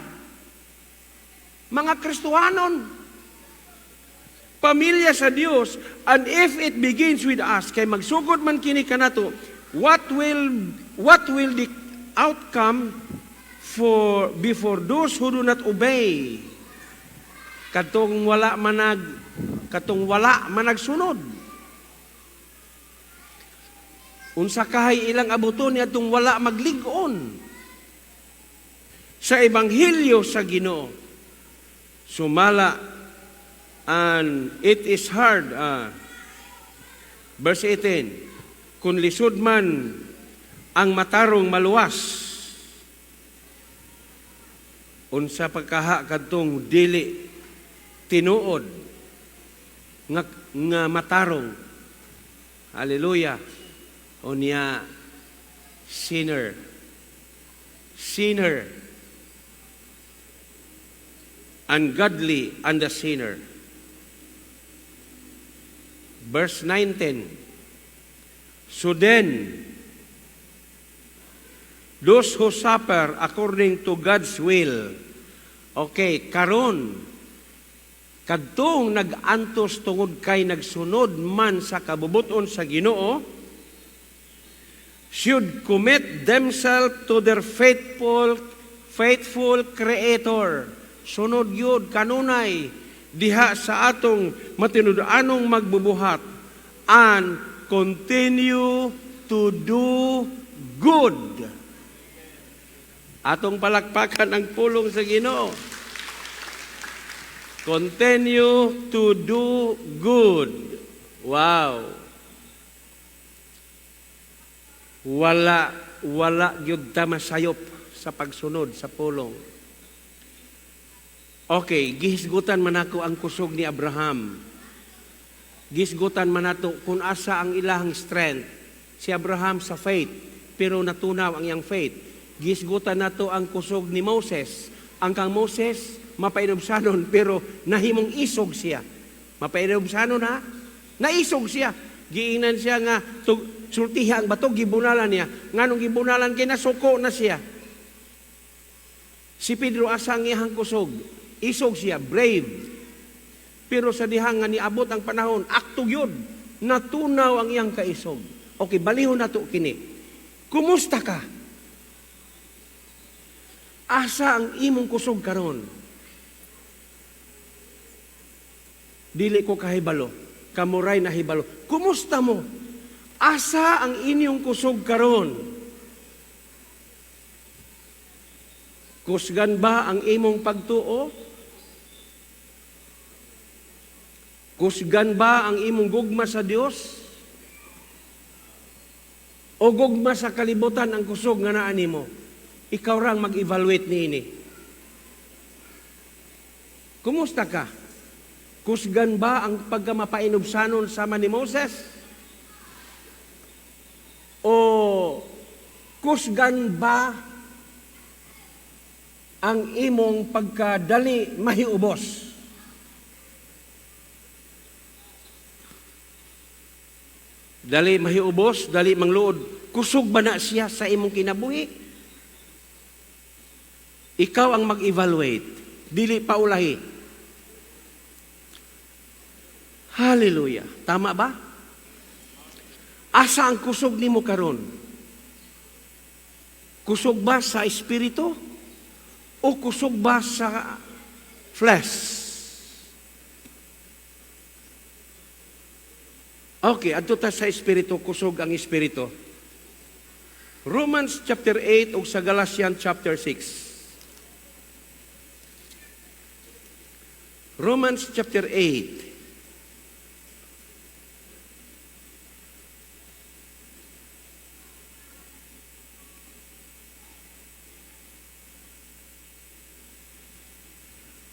Mga Kristohanon. Pamilya sa Dios, and if it begins with us, kay magsugod man kini kanato, what will the outcome for before those who do not obey? Katong wala managsunod. Unsa kahay ilang abuton ni atong wala maglig-on sa ebanghelyo sa Ginoo? Sumala, and it is hard, verse 18, kung lisod man ang matarong maluwas, unsa pagkaha kadtong dili tinuod nga matarong? Hallelujah. Unya, sinner, sinner, ungodly and the sinner. Verse 19, so then, those who suffer according to God's will. Okay, karon, kadtong nag-antos tungod kay nagsunod man sa kabubuton sa Ginoo, should commit themselves to their faithful Creator. Sunod yun kanunay diha sa atong matinud-anong magbubuhat and continue to do good. Atong palakpakan ang pulong sa Ginoo. Continue to do good. Wow. Wala gyud ta masayop sa pagsunod sa pulong. Okay, gihisgutan man ako ang kusog ni Abraham. Gihisgutan man nato kung asa ang ilahang strength. Si Abraham sa faith, pero natunaw ang iyang faith. Gihisgutan nato ang kusog ni Moses. Ang kang Moses, mapainubsanon, pero nahimong isog siya. Mapainubsanon ha? Naisog siya. Giingnan siya nga, sultiha ang bato, gibunalan niya. Nganong gibunalan kay nasuko na siya. Si Pedro, asa ang iyang kusog? Isog siya, brave. Pero sa diha nga niabot ang panahon, akto yun, natunaw ang iyang kaisog. Okay, balihon nato kini. Kumusta ka? Asa ang imong kusog karon? Dili ko kahibalo, kamuray nahibalo. Kumusta mo? Asa ang inyong kusog karon? Kusgan ba ang imong pagtuo? Kusgan ba ang imong gugma sa Dios? O gugma sa kalibutan ang kusog nga naa nimo? Ikaw rang mag-evaluate niini. Kumusta ka? Kusgan ba ang pagkamapainubsanon sama ni Moses? O kusgan ba ang imong pagkadali mahiubos? Dali mahiubos, dali mangluod. Kusog ba na siya sa imong kinabuhi? Ikaw ang mag-evaluate. Dili pa ulahi. Hallelujah. Tama ba? Asa ang kusog nimo karon? Kusog ba sa espiritu? O kusog ba sa flesh? Okay, adto ta sa espiritu, kusog ang espiritu. Romans chapter 8 ug sa Galatians chapter 6. Romans chapter 8.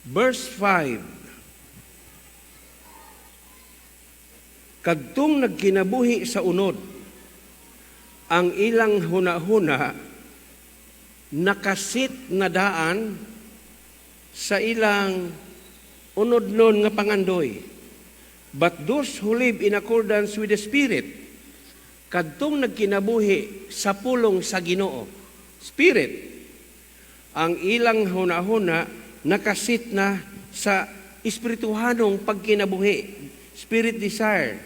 Verse 5. Kadtong nagkinabuhi sa unod, ang ilang huna-huna nakasit na daan sa ilang unod-nun nga pangandoy. But those who live in accordance with the Spirit Kadtong nagkinabuhi sa pulong sa Ginoo, spirit, ang ilang hunahuna nakasit na sa espirituhanong pagkinabuhi, spirit desire.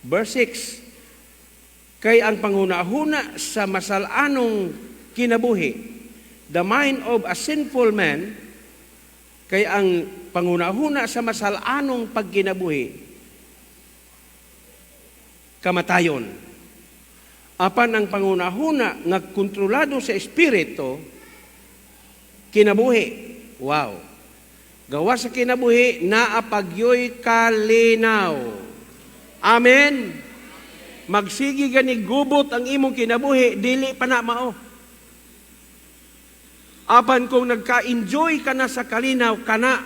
Verse 6, kay ang panghunahuna sa masalanong kinabuhi, the mind of a sinful man, kay ang panghunahuna sa masalanong pagkinabuhi, kamatayon. Apan ang panghunahuna nga kontrolado sa espiritu, kinabuhi. Wow. Gawa sa kinabuhi, naa pagyoy kalinaw. Amen. Magsige gani gubot ang imong kinabuhi, dili pa na mao. Apan kung nagka-enjoy ka na sa kalinaw, kana,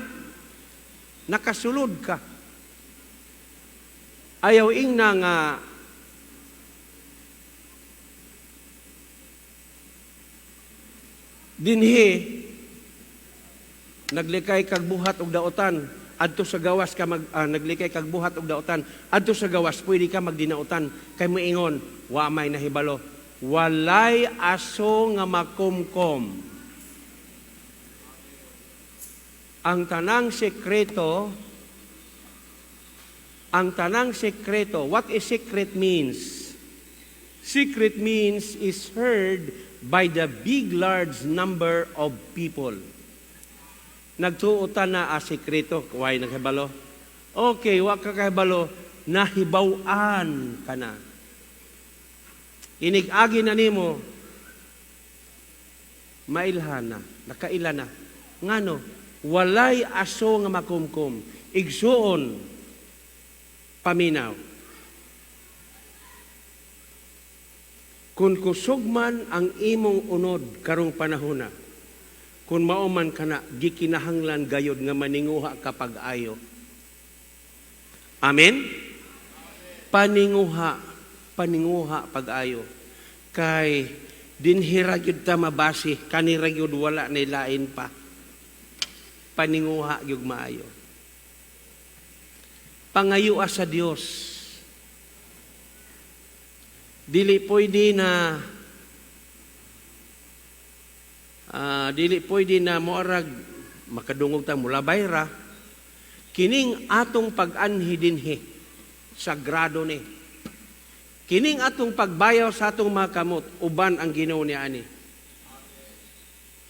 nakasulod ka. Ayaw ingna nga dinhi naglikay kag buhat og daotan adto sa gawas ka mag naglikay kag buhat og daotan adto sa gawas pwede ka magdinautan kay moingon wa may nahibalo, walay aso nga makumkom. Ang tanang sekreto, ang tanang sekreto, what is secret means? Secret means is heard by the big large number of people. Nagtuo ta na a sekreto, way naghibalo. Okay, wa ka kahibalo, nahibaw-an ka na. Inig-agi na nimo, mailhan na, nakaila na. Ngano, walay aso nga makumkum. Igsuon, paminaw. Kung kusog man ang imong unod karong panahona, kung mao man kana, gikinahanglan gayod nga maninguha kapag ayo. Amen? Paninguha, paninguha pag-ayo. Kay dinhira gyud ta mabasi, kanira gyud wala na lain pa. Paninguha gyud maayo. Pangayua sa Dios. Dili pwede na dili pwede na moarag makadungog ta mulabay ra. Kining atong pag-anhi dinhi sagrado ni. Kining atong pagbayaw sa atong mga kamot, uban ang Ginoo ni ani.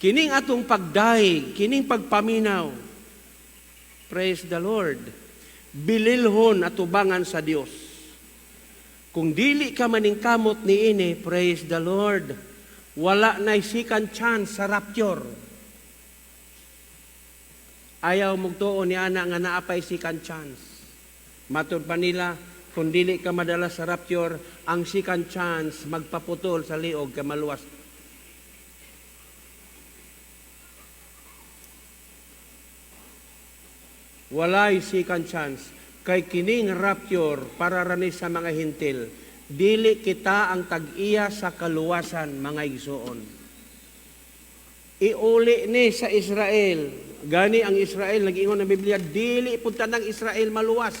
Kining atong pagdayeg, kining pagpaminaw. Praise the Lord. Bililhon atubangan sa Dios. Kung dili ka maningkamot niini, praise the Lord, wala na'y second chance sa rapture. Ayaw mugtuo ni ana nga naa pay second chance. Matud pa nila, kung dili ka madala sa rapture, ang second chance magpaputol sa liog ka maluwas. Walay second chance. Kay kining rapture para rani sa mga hintil. Dili kita ang tag-iya sa kaluwasan, mga igsoon. Iuli ni sa Israel. Gani ang Israel, nag-ingon ng Biblia, dili punta ng Israel maluwas.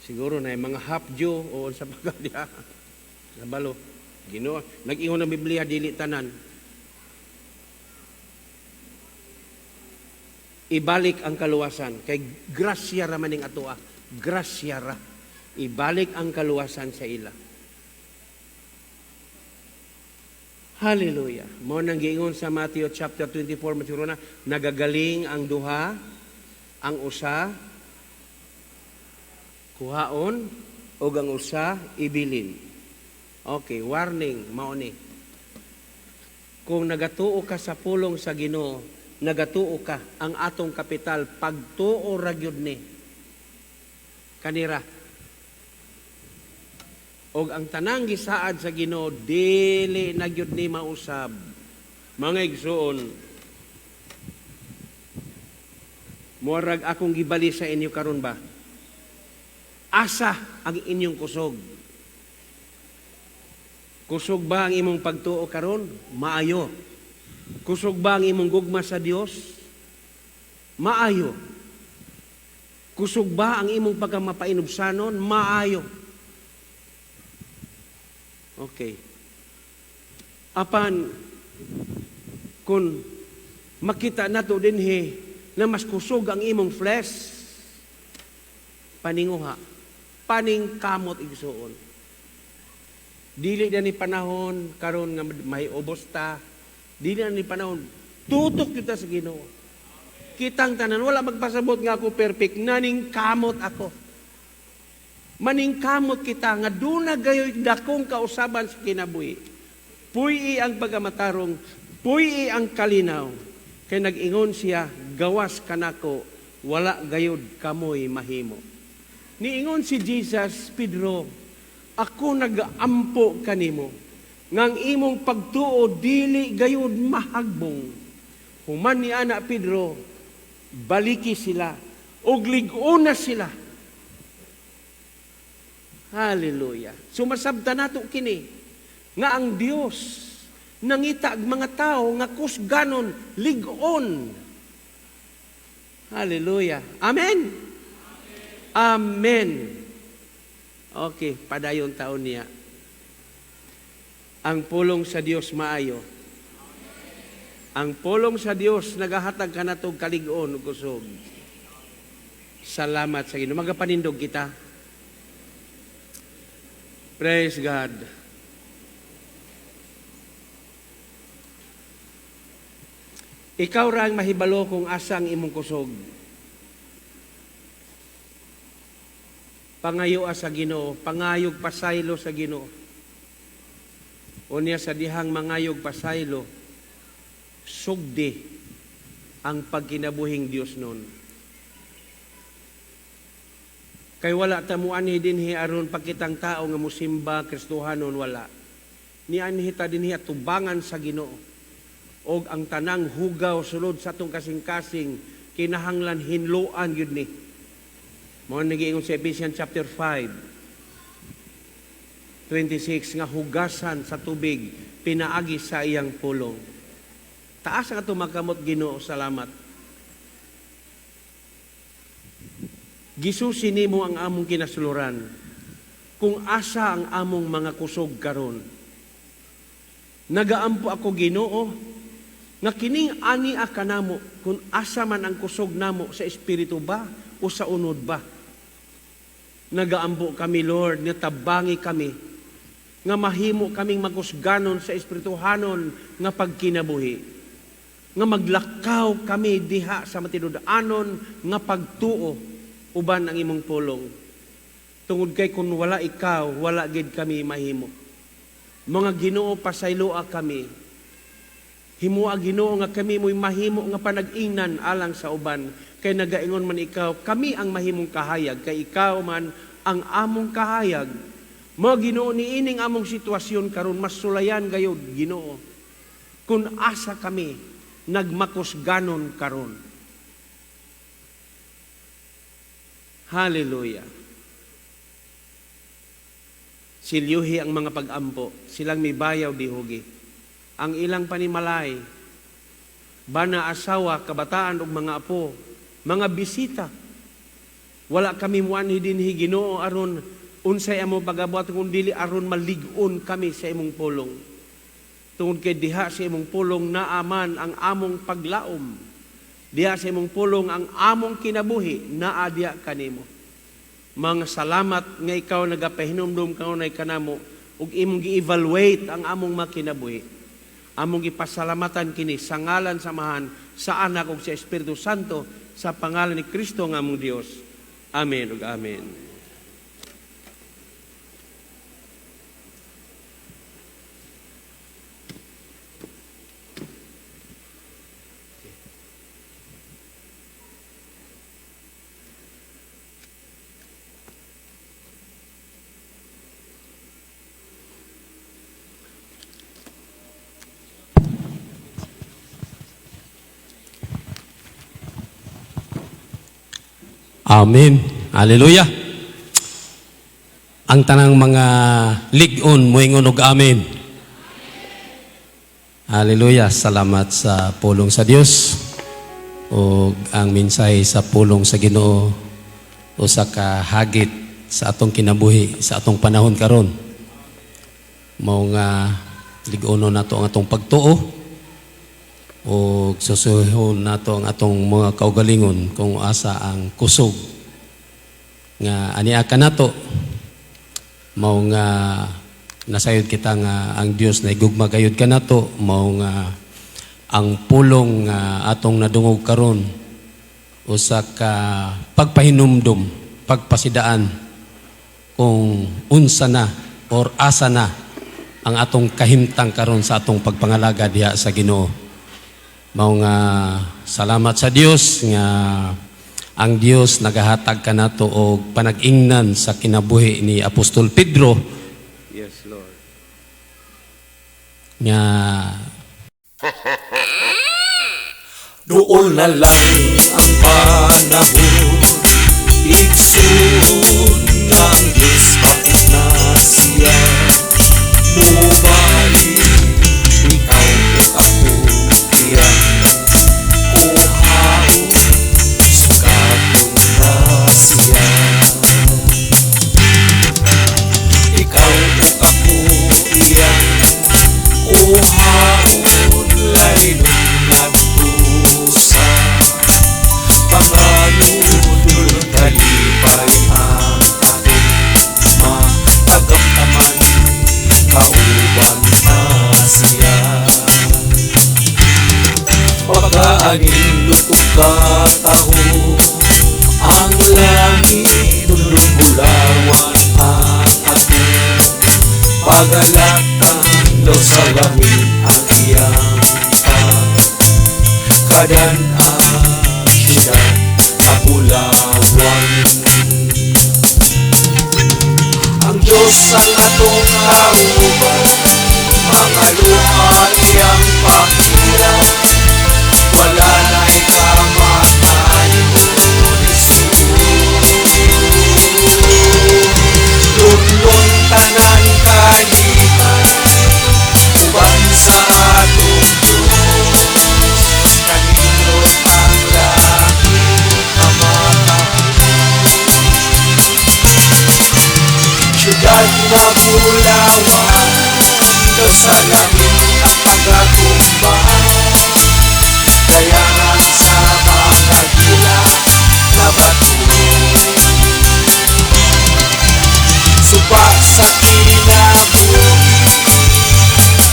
Siguro na yung mga half Jew o sa pagkadya. Nabalo. Ginoo, nag-ingon ng Biblia, dili tanan. Ibalik ang kaluwasan. Kay grasya ra maning atoa. Grasya ra. Ibalik ang kaluwasan sa ila. Hallelujah. Mao nang giingon sa Matthew chapter 24, Matthew na, nagagaling ang duha, ang usa kuhaon ug ang usa ibilin. Okay, warning mao ni. Kung nagatuo ka sa pulong sa Ginoo, nagatuo ka ang atong kapital, pagtuo ra gyud ni kanira. Og ang tanang gisaad sa Ginoo dili na gyud ni mausab. Mga igsoon, moarag akong gibali sa inyo karon ba? Asa ang inyong kusog? Kusog ba ang imong pagtuo karon? Maayo. Kusog ba ang imong gugma sa Dios? Maayo. Kusog ba ang imong pagkamapainubsanon? Maayo. Okay. Apan kung makita nato dinhi na mas kusog ang imong flesh, paninguha, paningkamot, igsuon. Dili na ni panahon karon nga mahiubos ta. Dili na ni panahon. Tutok kita sa Ginoo. Kitang tanan, wala magpasabot nga ako perfect, naningkamot ako. Maningkamot kita nga duna gayoy dakong kausaban sa kinabuhi. Puy-i ang pagkamatarong, puy-i ang kalinaw. Kay nag-ingon siya, "Gawas kanako, wala gayod kamoy mahimo." Niingon si Jesus, "Pedro, ako nagaampo kanimo, ngang imong pagtuo dili gayud mahagbong." Human ni ana, Pedro, baliki sila, ug lig-on na sila. Hallelujah. Sumasabta nato kini nga ang Dios nangita og mga tao nga kusganon, lig-on. Hallelujah. Amen. Amen. Okay, padayon taon niya. Ang pulong sa Dios maayo. Ang pulong sa Dios nagahatag kanatog kalig-on ug kusog. Salamat sa Ginoo. Magapanindog kita. Praise God. Ikaw ra ang mahibalo kung asa ang imong kusog. Pangayo sa Ginoo, pangayog pasaylo sa Ginoo. Unya sa dihang mangayog pasaylo, sugdi ang pagkinabuhing Dios nun. Kay wala ta mo anhi dinhi aron pagkitang tao nga musimba Kristohanon, wala. Nianhi ta dinhi atubangan sa Ginoo. Og ang tanang hugaw sulod sa atong kasing-kasing kinahanglan hinloan gyud ni. Mao nang giingon sa Ephesians chapter 5 26 nga hugasan sa tubig pinaagi sa iyang pulong. Taas ang atong makamot. Ginoo, salamat. Gisusi nimo ang among kinasuluran kung asa ang among mga kusog karon. Nagaampo ako, Ginoo, nga kining ani kanamo kung asa man ang kusog namo, sa espiritu ba o sa unod ba. Nagaampo kami, Lord, nga tabangi kami nga mahimo kaming makusganon sa espirituhanon nga pagkinabuhi, nga maglakaw kami diha sa matinud-anon nga pagtuo uban ang imong pulong. Tungod kay kung wala ikaw, wala gid kami mahimo. Mga Ginoo, pasayloa kami. Himoa, Ginoo, nga kami mo'y mahimo nga panag-ingnan alang sa uban. Kay nagaingon man ikaw, kami ang mahimong kahayag, kay ikaw man ang among kahayag. Mga Ginoo, niining among sitwasyon karon mas sulayan gayod, Ginoo, kung asa kami nagmakusganon karon. Hallelujah. Silyuhi ang mga pag-ampo, silang mibayaw dihugi. Ang ilang panimalay, bana, asawa, kabataan ug mga apo, mga bisita. Wala kami muanhi dinhi, Ginoo, aron unsay among pagabuhat kung dili aron malig-on kami sa imong pulong. Tungod kay diha sa imong pulong naaman ang among paglaom. Diha sa imong pulong ang among kinabuhi naa diha kanimo. Mga salamat nga ikaw nagapahinumdum kanunay kanamo ug imong gi-evaluate ang among mga kinabuhi. Among gipasalamatan kini sa ngalan sa Amahan, sa Anak ug sa Espiritu Santo, sa pangalan ni Kristo nga among Dios. Amen ug amen. Amen. Hallelujah. Ang tanang mga lig-on moingon og amen. Hallelujah. Salamat sa pulong sa Dios o ang mensahe sa pulong sa Ginoo. Usa ka hagit sa atong kinabuhi sa atong panahon karon. Mao nga lig-uno nato ang atong pagtuo o susuhon nato ang atong mga kaugalingon kung asa ang kusog nga ania kanato. Mao nga nasayod kita nga ang Dios na igugma gayud kanato. Mao nga ang pulong nga atong nadungog karon, usa ka pagpahinumdum, pagpasidaan kung unsa na or asa na ang atong kahimtang karon sa atong pagpangalaga diha sa Ginoo. Mao nga salamat sa Dios nga ang Dios nagahatag kanato og panag-ingnan sa kinabuhi ni Apostol Pedro Yes, Lord. Nga Doon na lang ang panahon, igsoon, nga ang Diyos hapit na siya mubalik, ikaw ug ako iyang kuhaon, sugaton na siya. Ikaw ug ako iyang kuhaon, lalinon ngadto sa panganod, kalipay ang atong matagamtaman, kauban na siya. Pagkaanindot ug kataho ang langit, bulawan ang atong pagalatan, daw sa langit ang iyang pagkadan-an, siyudad nga bulawan. Ang Diyos ang atong kauban, mga luha iyang pahiran, wala na'y kamatayon, Jesus. Lunlun tanan kalipay, uban sa atong Diyos, kanindot ang langit nga siyudad nga bulawan, daw sa langit ang kagatumba, dayangan sa mga dila na bato. Suba sa kinabuhi,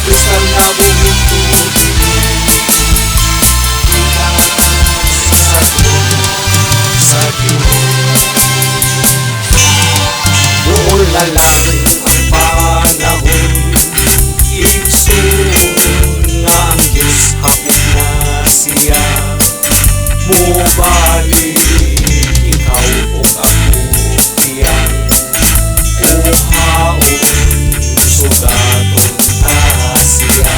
kristal nga buhing tubig, gikan sa trono sa Ginoo. Doon na lang ang panahon, igsoon, nga ang Diyos hapit na siya mubalik, ikaw ug ako iyang kuhaon, sugaton ta siya.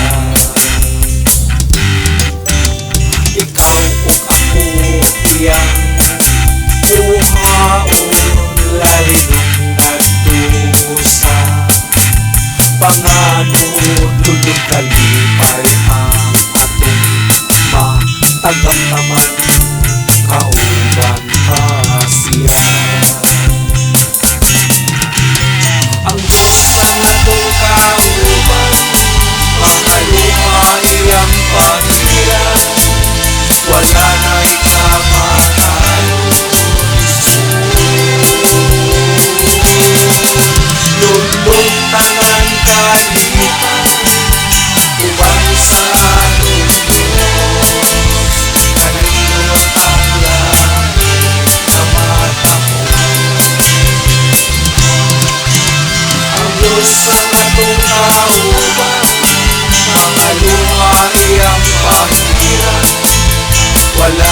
Ikaw ug ako iyang kuhaon, lalinon ngadto sa panganod, kalipay ang atong matagamtaman, kauban ta siya. Ang Diyos ang atong kauban, mga luha iyang pahiran, wala na'y kamatayon, Jesus. Lunlun tanan kalipay, uban sa atong Diyos, kanindot ang langit nga matamo. Ang Diyos ang atong kauban, mga luha iyang pahiran, wala